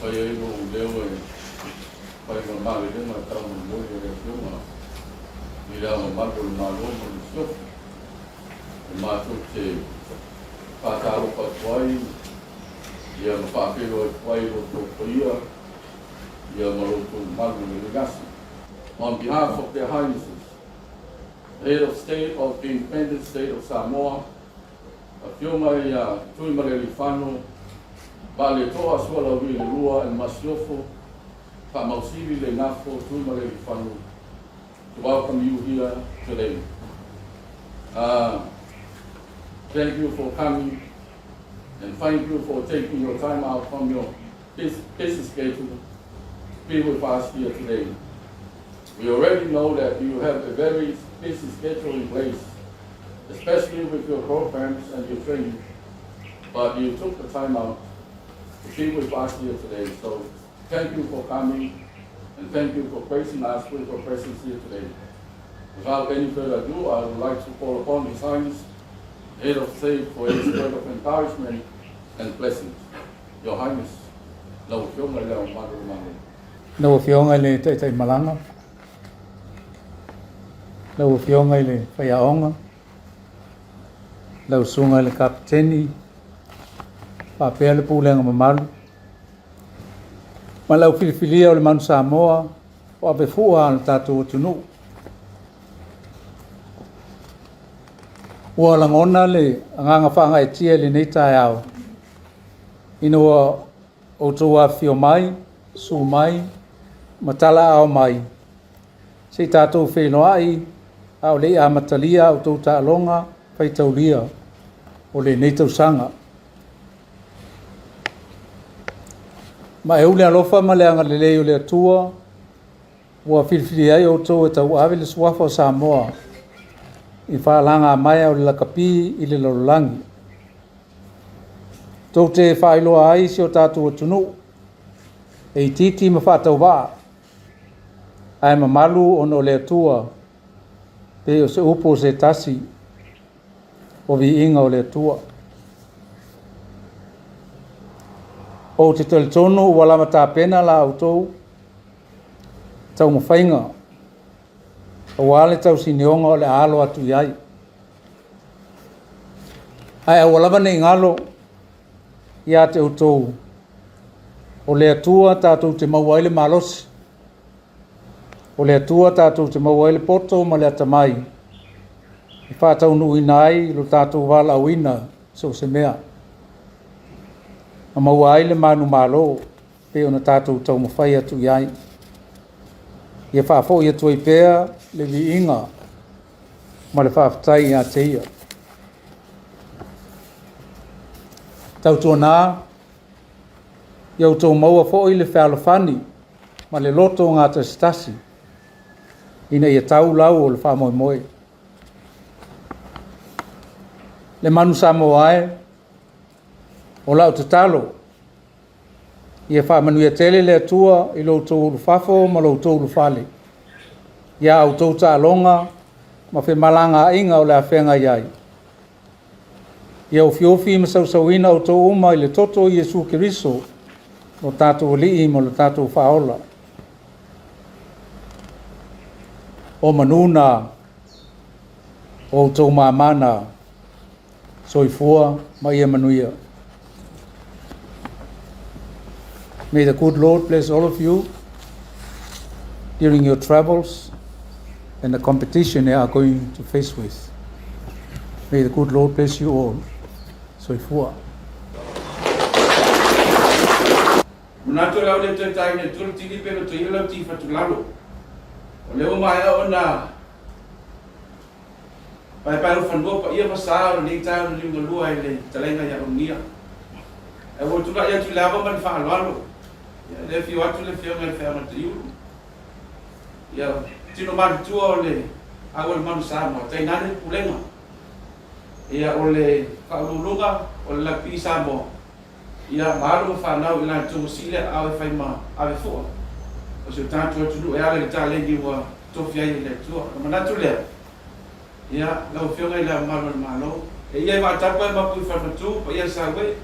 fai ai lou leo e fai ma malelega taumolimoli a le Afioga i Le Ao Mamalu o le Malo ma le Masiofo, e matou te faatalofa atu ai ia ma faafeiloai atu ai i lo outou paia ia ma lo outou mamalu i lenei aso. On behalf of Their Highnesses, the Head of State of the Independent State of Samoa, Afioga ia Tuimalealiifano Vaaletoa Sualauvi le Lua and Masiofo, Faamausili Le Gafo Tuimalealiifano to welcome you here today. Thank you for coming and thank you for taking your time out from your busy schedule to be with us here today. We already know that you have a very busy schedule in place, especially with your programs and your training, but you took the time out to be with us here today. So thank you for coming and thank you for gracing us with your presence here today. Without any further ado, I would like to call upon His Highness, Head of State, for his word of encouragement and blessings. Your Highness, lau Afioga i Le Ao Mamalu o le Malo. Lau Afioga i le Taitaimalaga, lau Afioga i le Faiaoga, lau Susuga i le Kapeteni, faapea le Pulega mamalu, ma le au filifilia o le Manu Samoa o avefua a le tatou atunuu. Ua lagona le agaga faagaeetia i lenei taeao ina ua outou afifio mai, susu mai ma talaaao mai se i tatou feiloai a o le i amatalia a outou taaloga faitaulia o lenei tausaga. Ma e le alofa ma le agalelei o le Atua ua filifili ai outou e tauave le suafa o Samoa i faalagamaea o le lakapi i le lalolagi. Tou te faailoa ai si o tatou atunuu e itiiti ma faatauvaa ae mamalu ona o le Atua pei o se upu o se tasi o viiga o le Atua. Ou te talitonu ua lava tapena la outou taumafaiga aua le tausinioga o le a alo atu i ai. Ae aua lava ne i galo ia te outou o le Atua tatou te maua ai le malosi, o le Atua tatou te maua ai le poto ma le atamai e faataunuuina ai lo tatou valaauina so o se mea, ma maua ai le manumalo pei ona tatou taumafai atu i ai. Ia faafoi atu ai pea le viiga ma le faafetai ia te ia. Tautuana, ia outou maua foi le fealofani ma le loto gatasitasi ina ia tau lau o le faamoemoe. Le manu Samoa e, o lau tatalo, ia faamanuia tele le Atua i lo outou ulufafo ma lo outou ulufale, ia outou taaloga ma femalagaaiga o le a feagai ai. Ia ofiofi ma sausauina outou uma i le toto o Iesu Keriso, lo tatou Alii ma lo tatou Faaola. O manu na, o outou māmā na, soifua ma ia manuia. May the good Lord bless all of you during your travels and the competition you are going to face with. May the good Lord bless you all. Soifua. Manatu o le au le toe taina i tua le tili pe loto ia lau ti fatulalo. O lea ua maea ona Paepaeulufanua paia ma sa o lenei taeao na liugalua i le fetalaiga ia Ulugia. Ae ua ou tulai atu i le ava ma le faaaloalo, ia, o lea e afio atu le Afioga i le Feagata'iulu, ia, tino matutua o le au a le Manu Samoa, tainane le Pulega, ia, o le Faauluuluga o le Lakapi Samoa, Ia, ma alo ma fanau i latou ua sili aao e fai ma ave fua o si o tatou atunuu e ala i le taleni ua tofi ai e le Atua. Ona manatu lea, ia, lau Afioga i Le Ao Mamalu o le Malo, e ia e vaatapa e mapu i Falematu, paia Saue,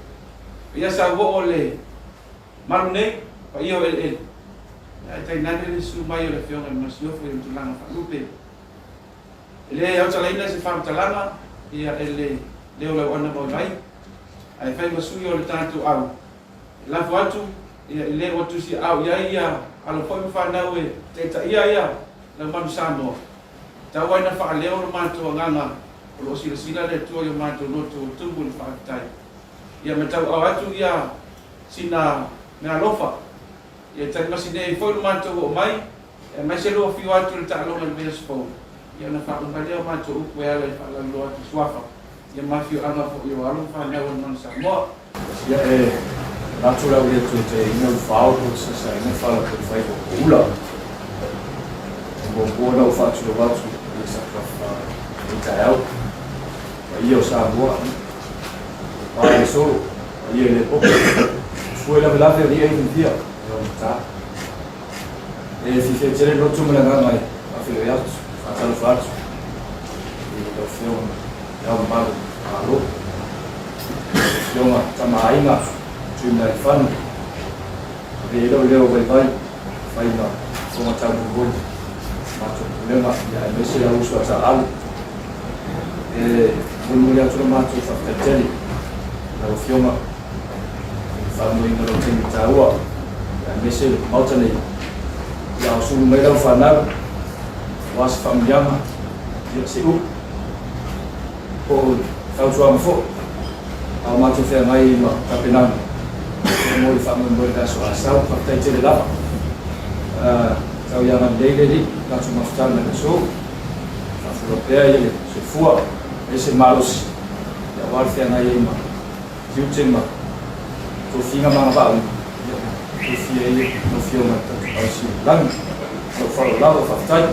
paia Sauoo o le malu nei, paia o eleele, ae tainane le susu mai o le Afioga i le Masiofo i ona tulaga faalupe. E le autalaina se faamatalaga ia e le leo lauana maulai, ae fai ma sui o le tatou au, e lafo atu ia i le ua tusiaau i ai ia alo foi ma fanau e taitaia ia lau manu Samoa, tau ai na faaleo lo matou agaga o lo o silasila le Atua i o matou loto ua tumu i le faafetai. Ia ma tauau atu ia sina meaalofa Ia talimasi nei foi lo matou oo mai, aemaise lou afio atu i le taaloga i le vaiaso fou, ia ona faauma ai lea o matou upu e ala i faalauiloa atu i suafa, ia ma afioaga foi o alo ma fanau o le Manu Samoa. Ia e manatu la ua le toe taeina ufao po o le sasaina fala po o le faiva o poula. E muamua ona ou faatulou atu i le sakafa i lenei taeao. Paia o Samoa, e pa i le solo, paia i le popo, fue lavelave o le i'a i Vivia, e augata. E fiafia tele le loto ma le agaga e faafeiloai atu, faatalofa atu i lau Afioga Le Ao Mamalu o le Malo, lau Afioga Tama a Aiga Tuimalealiifano, ave i ai lou leo vaivai e fai ma fofoga taumolimoli i matou pulega aemaise lau uso a taaalo. E molimoli atu la matou faafetai tele i lau Afioga i le faamoeina o lou taimi taua aemaise le Maota nei ia o sulu mai lau fanau aua se faamanuiaga ia se upu po o fautuaga foi a o matou feagai ma tapenaga mo le faamoemoe i le aso Asau. Faafetai tele lava. Tau ia agalelei le Alii i tatou mafutaga i le aso. Faafualoa pea ia le soifua, aemaise le malosi aua le feagai ai ma tiute ma tofiga ma agavaa uma ua tofia ai lau Afioga i le tatou Tausi i le Lagi. Lou faaaloalo lava, faafetai.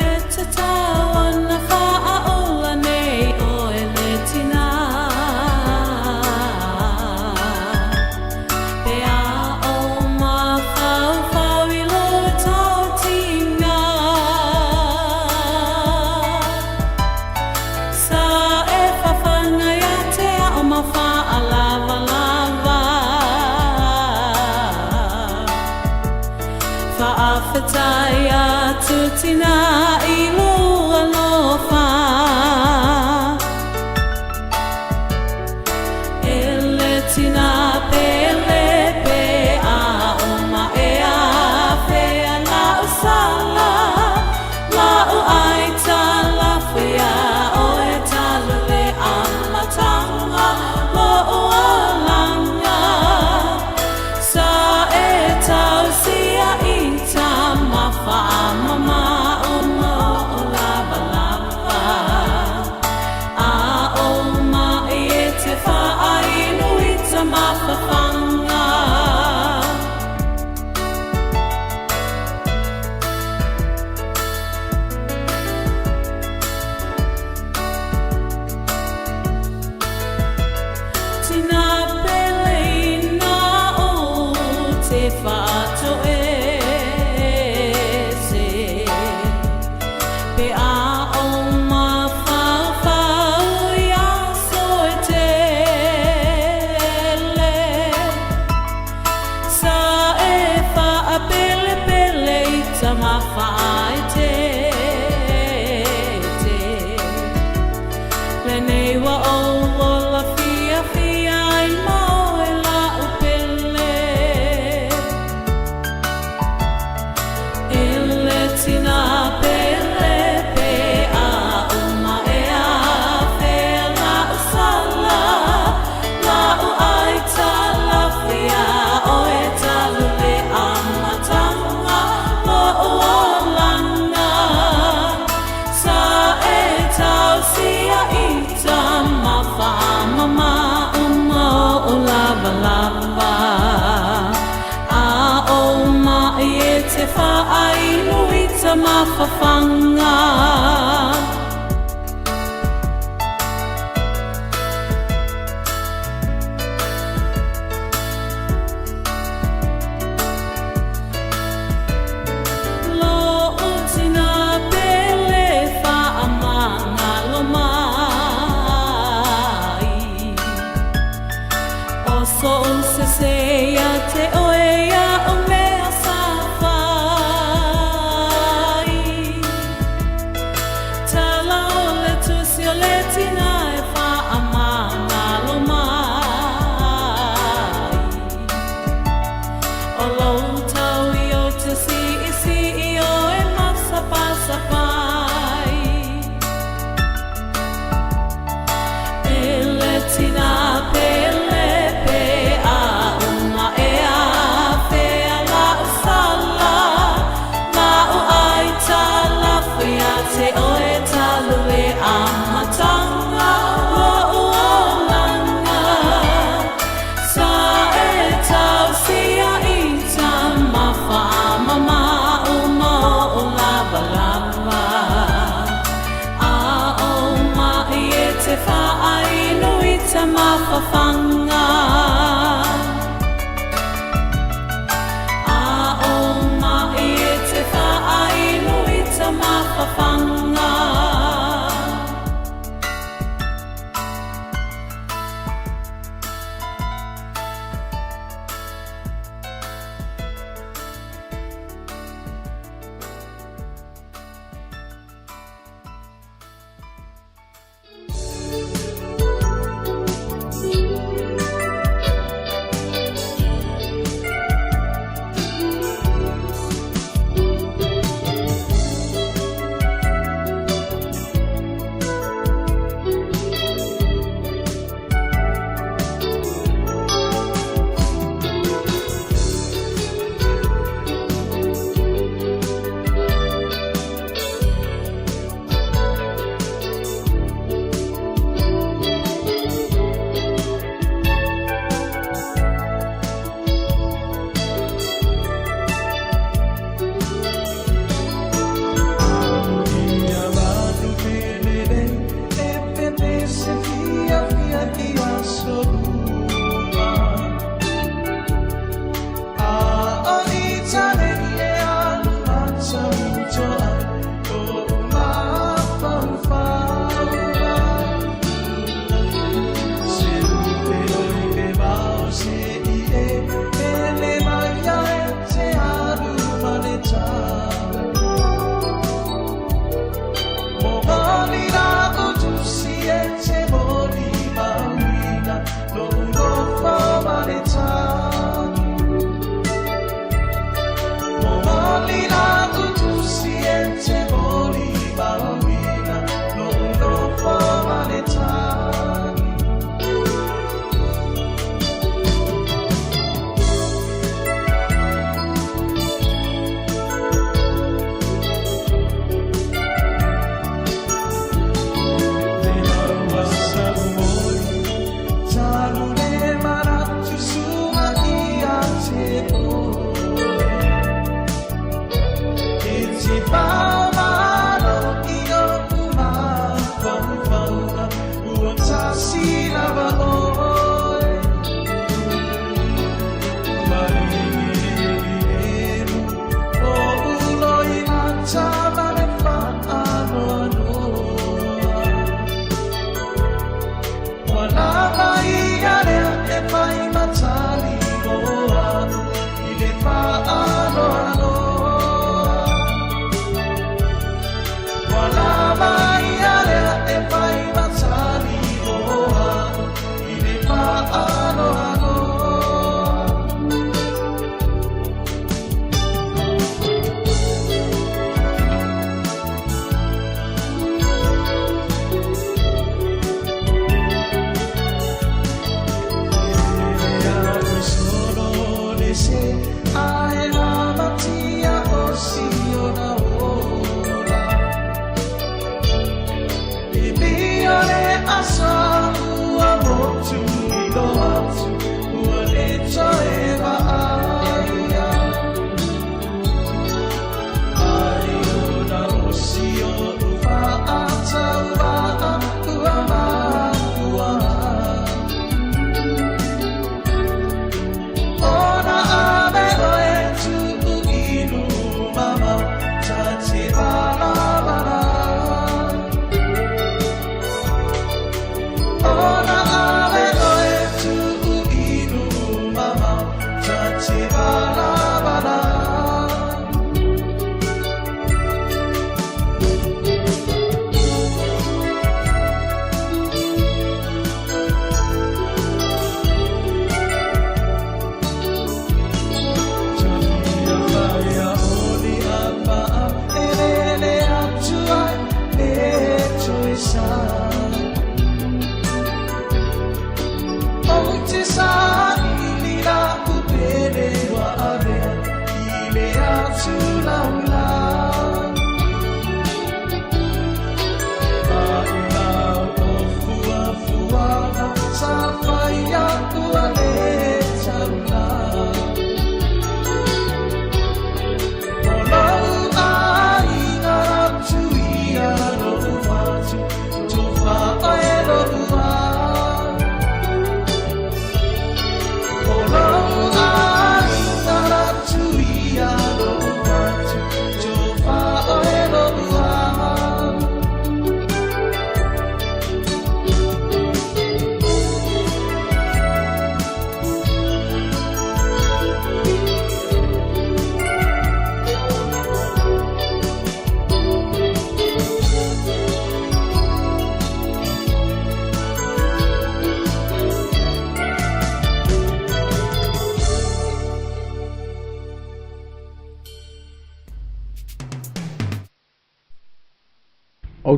E tatau ana whaaola nei oe le tina. Pe a o mafaufau i lo tautinga. Sa e whawhangai a te ao ma whaalavalava. Faafetai atu tina i lou alofa. E le tina pele pe a o maea fea lau sala lau ai tala fea oe tala le amatanga lou alanga. Sa e tausia i tama whaamama o mo lavalava. A o mai e te whaainu i tama. ta mafafaga. Lo'u tina pele faamagalo mai, O so'u sese ia te oe a'u mea sa fai. Tala o le tusi o le tina e faamagalo mai, O lou taui ou te siisii oe masapasapai. E le tina pele pe a uma e afea la'u sala, la'u aitalafu ia te oe talu le amataga lo'u olaga. Sa e tausia i tama faamama uma o'u lavalava, A o ma'i e te faainu i ta mafafaga. A o ma'i e te faainu i ta mafafaga.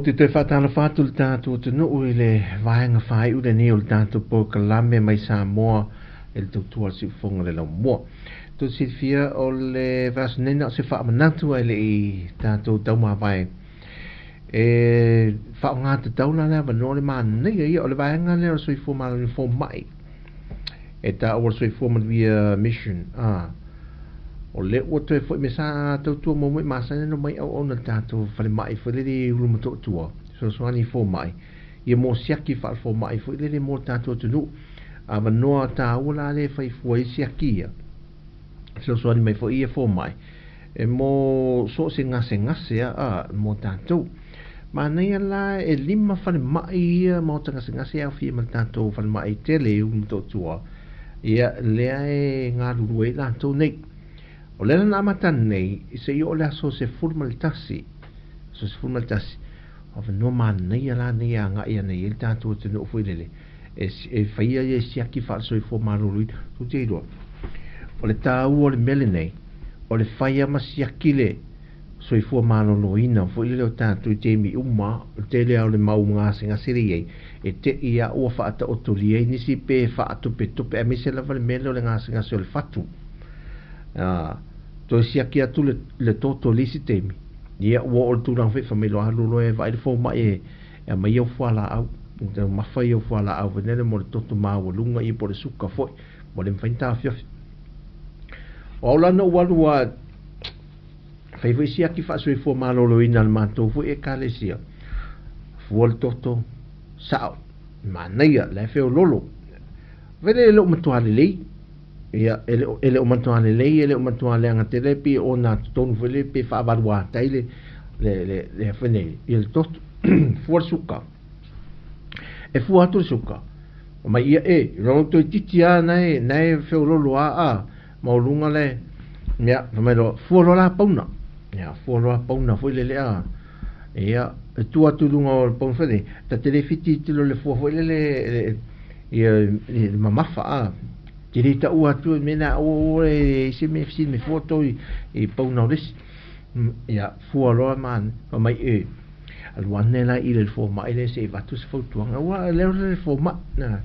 te toe faatalofa atu i le tatou atunuu i le vaega faaiu lenei o le tatou polokalame mai Samoa i le tautua a le siufofoga o le laumua. Tou te silafia o le vaiaso nei na o se faamanatu ae le i tatou taumavae e faaaoga tatau la le avanoa le manaia ia o le vaega lea o le soifua maloloina fomai e taua le Soifua Manuia Mission a o lea ua toe foi me sa tautua muamua i masani ona omai auauna i le tatou falemai foi lele i Ulumotootua fesoasoani i fomai ia mo siaki faale-fomai foi lele mo le tatou atunuu avanoa taua la lea e fai fua ai siaki ia fesoasoani mai foi ia fomai E mo so o se gasegase a a mo tatou. Manaia la e lima falemai ia maota gasegase e aofia ma le tatou falemai tele i Ulumotootua, ia lea e galulue ai latou nei. O lea la na amata nei seia oo le aso 11, aso 11, avanoa manaia la nei e agai ana i ai le tatou atunuu foi lele e, e faia ia siaki faale-soifua maloloina. Tou te iloa, o le taua o le mea lenei, o le fai lava ma siaki le soifua maloloina foi lele o tatou i taimi uma, o le tele lava o le mau gasegase lea e i ai, e te i lava ua faataotolia ai nisi pe faatopetope, aemaise lava le mea lea o le gasegase o le fatu. Toe siaki atu le, le toto i le isi taimi, ia ua oo i le tulaga foi fai mai loa alu loa e vaai le fomai e, e aumai au fualaau, e taumafa i au fualaau foi lele mo le toto maualuga ia po o le suka foi, ua le mafai ona taofiofi. O au la na ou alu a fai foi siaki faasoifua maloloina a le matou foi ekalesia. Fua le toto, sao, manaia, la e feololo. Vele e le o matua lelei. Ia, e le o, e le o matua lelei, e le o matua leaga tele pe o na totonu foi le pe faavaluatai le, le, le, le, foi nei, ia le toto. Fua le suka. E fua atu le suka. Mai ia e, rau toeitiiti a nae, nae feololo a a, maualuga le, ia, fai mai loa, fua loa la pauna. Ia, fua loa pauna foi lele a, ia, e tua atu i luga o le pauna foi lele, ta te le fitiitilo i le fua foi lele, le, ia, le mamafa a, te le taua atu e mea na aua aua e se mea fesili me fua tou i, i pauna o le isi. Ia, fua loa ma, fai mai e, Alu ane la i le fomai lea se i avatu se fautuaga aua e leo le fomai na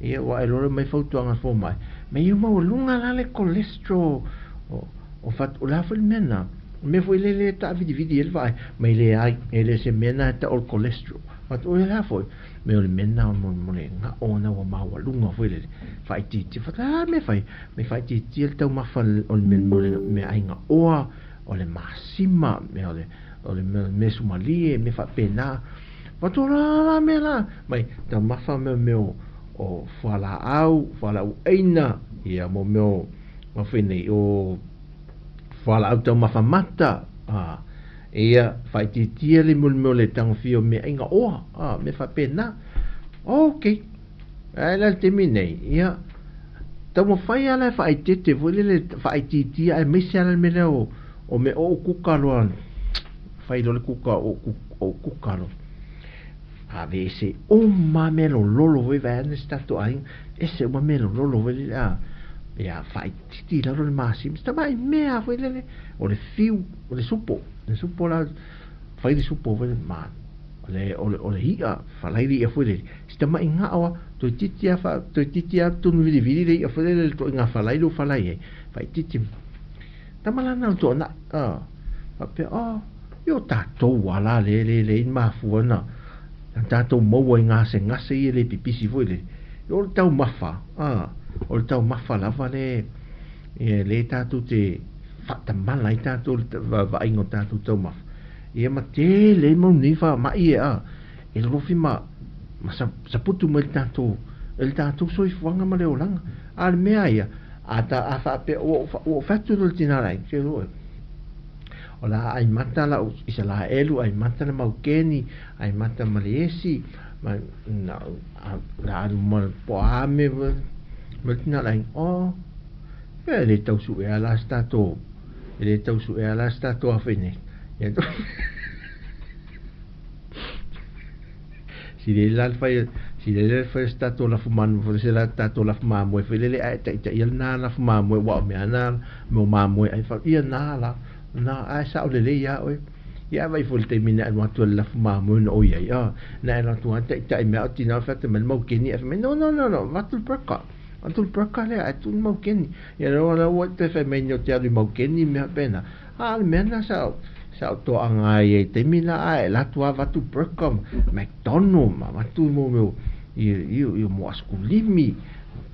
ia ua e lola mai fautuaga a le fomai me ia maualuga la le cholesterol o o fat o le a foi le mea na o mea foi lele e taavilivili ai le vaai mai leai e le o se mea na e tau o le cholesterol fatu o le a foi me o le mea na mo mo le gao na ua maualuga foi lele faaitiitia fatu a mea fai me faaitiitia le taumafa o le mea mo le meaai gaoa o le masima me o le O le mea sumalie, mea faapena. Avatu la la mea la, mai taumafa mea mea o, o fualaau, fualaau aina, ia mo mea o, ma foi nei, o fualaau taumafa mata, a, ia, faaitiitia le mea o le tagofia o meaai gaoa, a, mea faapena. Okay. Ae la le taimi nei, ia, taumafai lava la e faaeteete foi lele, faaitiitia aemaise lava le mea lea o, o mea o kuka loa, fai loa le kuka o, o kuka loa. Aveese uma mea lololo foi vaeane si tatou aiga, ese uma mea lololo foi lele, a, ia faaitiiti i lalo le masima, si tamai mea foi lele, o le fiu, o le supo, le supo la, fai le supo foi lele, ma, o le, o le, o le i'a, falai le i'a foi lele, si tamai gao a, toeitiiti a fa, toeitiiti a tunu vilivili le i'a foi lele le toaiga falai lea ua falai ai, faaitiiti. Tama la na o le toanai, a, faapea, oh, i o tatou a la le, le, le i mafua na, na tatou maua i gasegase ia le pipisi foi lele. O le taumafa, a, o le taumafa lava le, ia le tatou te faatamala ai tatou i le vaaiga o tatou taumafa. Ia ma tele ai mau nei faamai e a, e lolofi ma, ma saputu mai le tatou, e le tatou soifuaga ma le olaga. A o le mea ia, a ta, a faapea, ua ou, ua ou fai atu loa i le tina laiti, ke loa, o le a ai mata lau Isalaelu, ai mata le maukeni, ai mata ma le esi, ma, na, a, la alu ma po a me, ma le tina laiti, oh, e le tau suea la se tatou, e le tau suea la se tatou afe nei. Ia si le la le fai si le le fai se tatou lafu manu foi se la tatou lafu mamoe foi lele ae taitaia lena lafu mamoe ua o mea na mea o mamoe ai fa ia na la na ae sao lelei ia oe. Ia vaai foi i le taimi na alu atu ai le lafu mamoe na oi ai, ah, na alu atu lava taitai mea o tina o fai mai le maukeni, ae fai mai, no, no, no, no, avatu le burger, avatu le burger lea ae tuu le maukeni. Ia la la ua toe fai mai nei ou te alu i maukeni mea faapena. A o le mea lena sa sa ou toaga ai i taimi la, ae alu atu lava avatu burger ma McDonald ma avatu mo mea i i i mo asekulimi,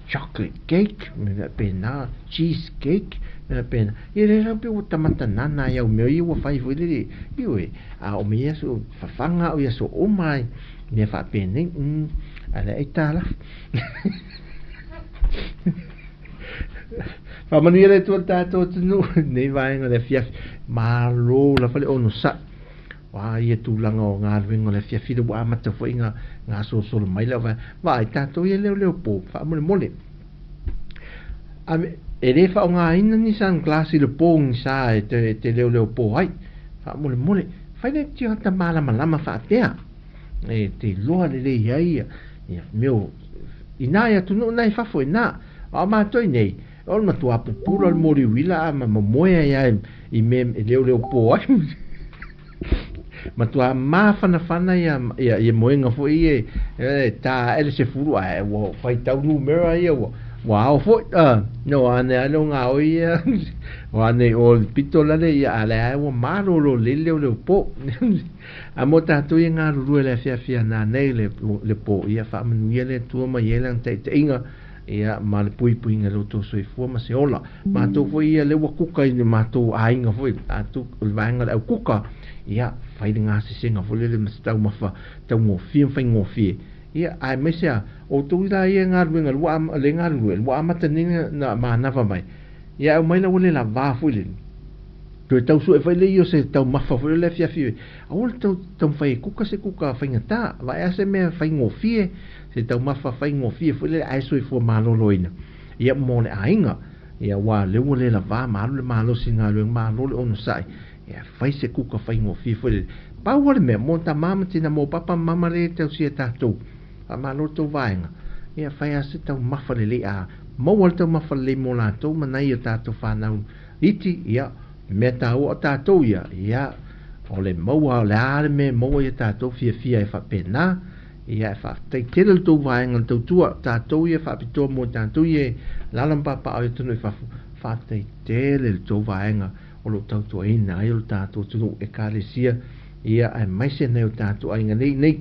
chocolate cake mea faapena, cheese cake mea faapena. Ia lea la pei ua tamata nana ai au mea ia ua fai foi lele, ioe, a oo mai aso fafaga au i aso uma ai mea faapenei, mm, a o le aitalafu. Faamanuia le Atua i le tatou atunuu i lenei vaega o le afiafi. Malo lava le onosai. Ua ia tulaga o galuega o le afiafi lea ua amata foi ona gasolosolo mai lau vaega. Vaai tatou ia leoleo po, faamolemole. Ave, e le faaaogaina ni sunglass i le pogisa e te, e te leoleo po ai. Faamolemole, fai le tiota malamalama faapea. E te iloa lelei ai ia, ia mea o, inā i atunuu na i fafo inā. A o mātou i nei, o le matua pupula o le moli uila a ma momoe ai lava i mea e leoleo po ai. Matua mafanafana ia, ia, ia moega foi ia e tā ae le sefulu ae ua faitau numera ia ua, ua ao foi. No ane a leo gaoi ia, o ane i o le pito lale ia a lea ua malolo lelei le leoleo po. A mo tatou ia galulue le afiafi ana nei le, le po ia faamanuia le Atua mai ai lana taitaiga ia ma le puipuiga i lo outou soifua ma se ola. Matou foi ia lea ua kuka i le matou aiga foi, tatou o le vaega o le au kuka, ia fai le gasesega foi lele ma se taumafa taugofie ma faigofie. Ia aemaise a outou la ia e galuega ua le galulue ua amata nei na manava mai. Ia aumai la ua le lavā foi lele. Toe tau sue foi lea o se taumafa foi lele afiafi. Aua le tau taumafai e kuka se kuka faigata. Vaea se mea faigofie, se taumafa faigofie foi lele ae soifua maloloina. Ia mo le aiga. Ia aua lea ua le lavā ma alu le malosi i galuega, malo le onosai. Ia fai se kuka faigofie foi lele. Pau lava le mea, mo tama ma tina, mo papa ma mama lea e tausia e tatou. Faamalo le tou vaega. Ia fai lava se taumafa lelei a maua le taumafa lelei mo latou ma nai o tatou fanau iti, ia, mea taua o tatou ia, ia, o le maua, o le a le mea e maua ia tatou fiafia e faapena, ia, e faafetai tele le tou vaega le tautua, tatou ia faapitoa mo tatou ia e alaala ma papaaao i atunuu i fafo, faafetai tele le tou vaega o lo o tautuaina ai o le tatou atunuu, ekalesia, ia, aemaise nai o tatou aiga nei, nei,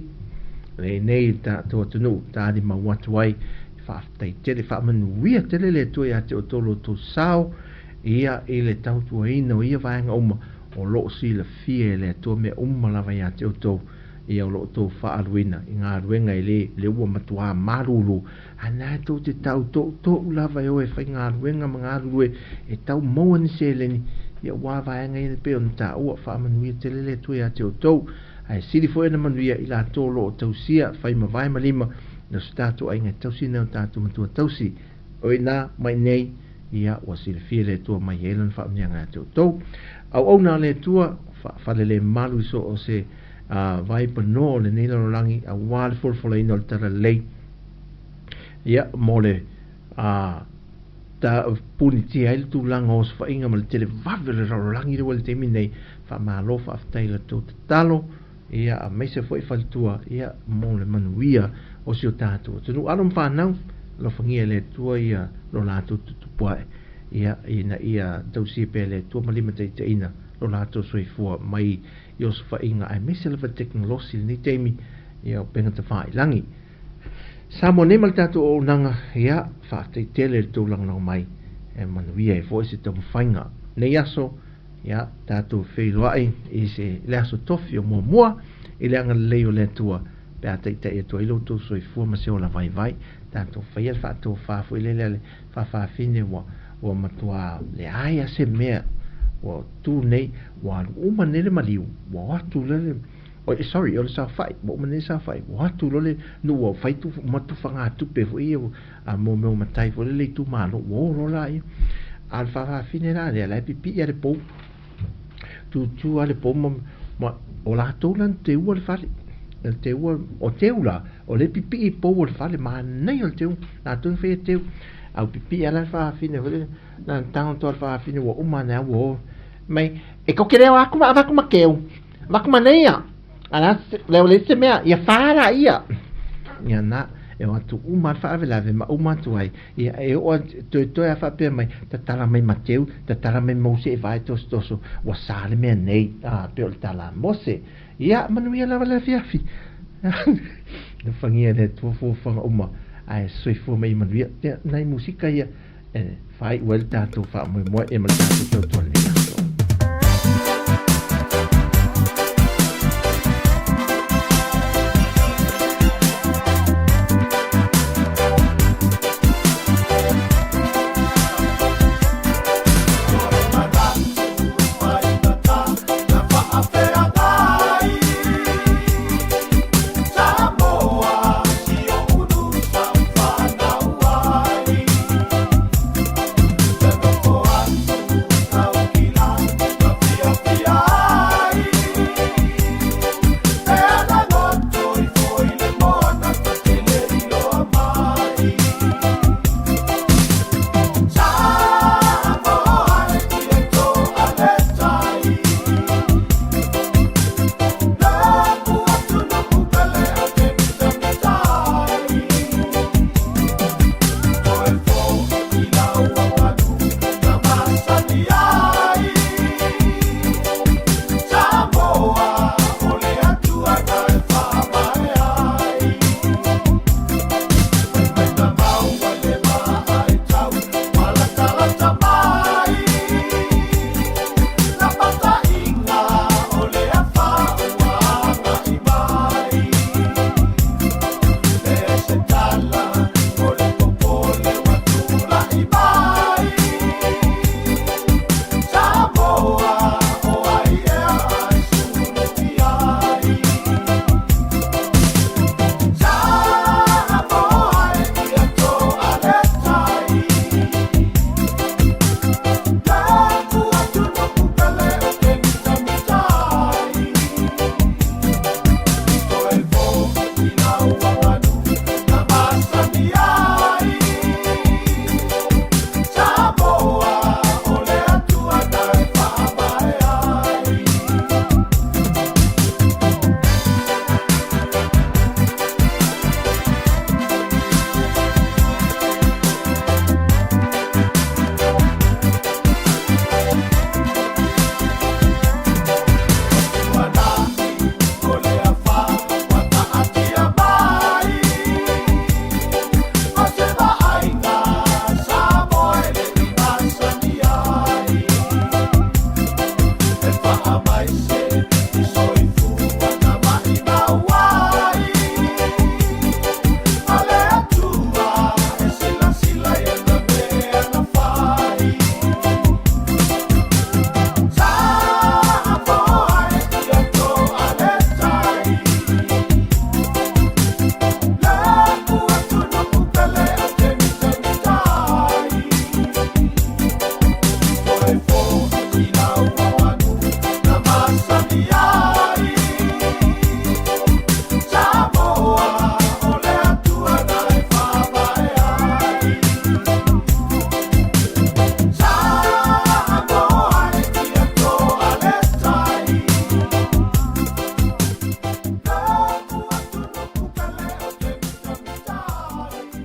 nei, nei le tatou atunuu, talimau atu ai, faafetai tele, faamanuia tele le Atua ia te outou lo outou sao, ia, i le tautuaina o ia vaega uma, o lo o silafia e le Atua mea uma lava ia te outou, ia o lo o outou faaaluina i galuega e le, le ua matuā malūlū, A na tou te tau toutou lava e o e faigaluega ma galulue e tau maua ni seleni, ia ua vaega ia pei ona taua, faamanuia tele le Atua ia te outou. Ae sili foi ona manuia i latou o lo o tausia, fai mavae ma lima, no se tatou aiga e tausi nai o tatou matua tausi. O ina mai nei, ia ua silafia le Atua mai ai lana faamanuiaga ia te outou. Auauna a le Atua, faalelemalu i so o se vai panoa o lenei lalolagi, aua le folafolaina o le talalelei. Ia, mo le a, ta, punitia ai le tulaga o osofaiga ma le televave o le lalolagi lea ua i le taimi nei, faamalo faafetai i la tou tatalo, ia, aemaise foi faletua, ia, mo le manuia o si o tatou atunuu. Alo ma fanau, alofagia e le Atua ia lo latou tutupu ae, ia, ina ia tausia pea e le Atua ma limataitaiina lo latou soifua mai i osofaiga aemaise lava le tekonolosi i lenei taimi, ia, o upegatafailagi. Samoa nei ma le tatou auaunaga, ia, faafetai tele i le tou lagolago mai, e manuia ai foi se taumafaiga. Nei aso, ia, tatou feiloai i se, le aso tofi o muamua i le agalelei o le Atua, pe a taitai atu ai lo outou soifua ma se ola vaivai, tatou faia le faatofa foi lele a le faafafine ua, ua matua leai a se mea, ua tu nei, ua alu uma nei le maliu, ua o atu lele, Oi, sorry, o le saofai, ua uma nei le saofai, ua o atu loa le nuu ua fai tu, ma tufagatupe foi ia, a mo mea o matai foi lele itumalo, ua o loa laia. A o le faafafine la lea, la e pipii lava le pou, tutu lava le pou ma, ma o latou la na teua le fale. Na teua, o teu la, o lea e pipii i pou o le fale, manaia o le teu, latou na faia teu. A ua pipii lava la le faafafine foi lele, na tago atu lava le faafafine ua uma ane lava ua o mai, e koke leo aku ma avatu ma keu. Avatu manaia, a le o le isi mea, ia fa laia. Ia na, e o atu uma le faalavelave ma uma atu ai, ia e oo toetoe a faapea mai, tatala mai Mateu, tatala mai Mose e vaai tosotoso, ua sa le mea nei, a, pei o le tala a Mose. Ia, manuia lava le afiafi. Alofagia e le Atua fuafuaga uma, ae soifua ma ia manuia. Ia, nai musika ia e faaiu ai le tatou faamoemoe ia ma le tatou tautua lelei.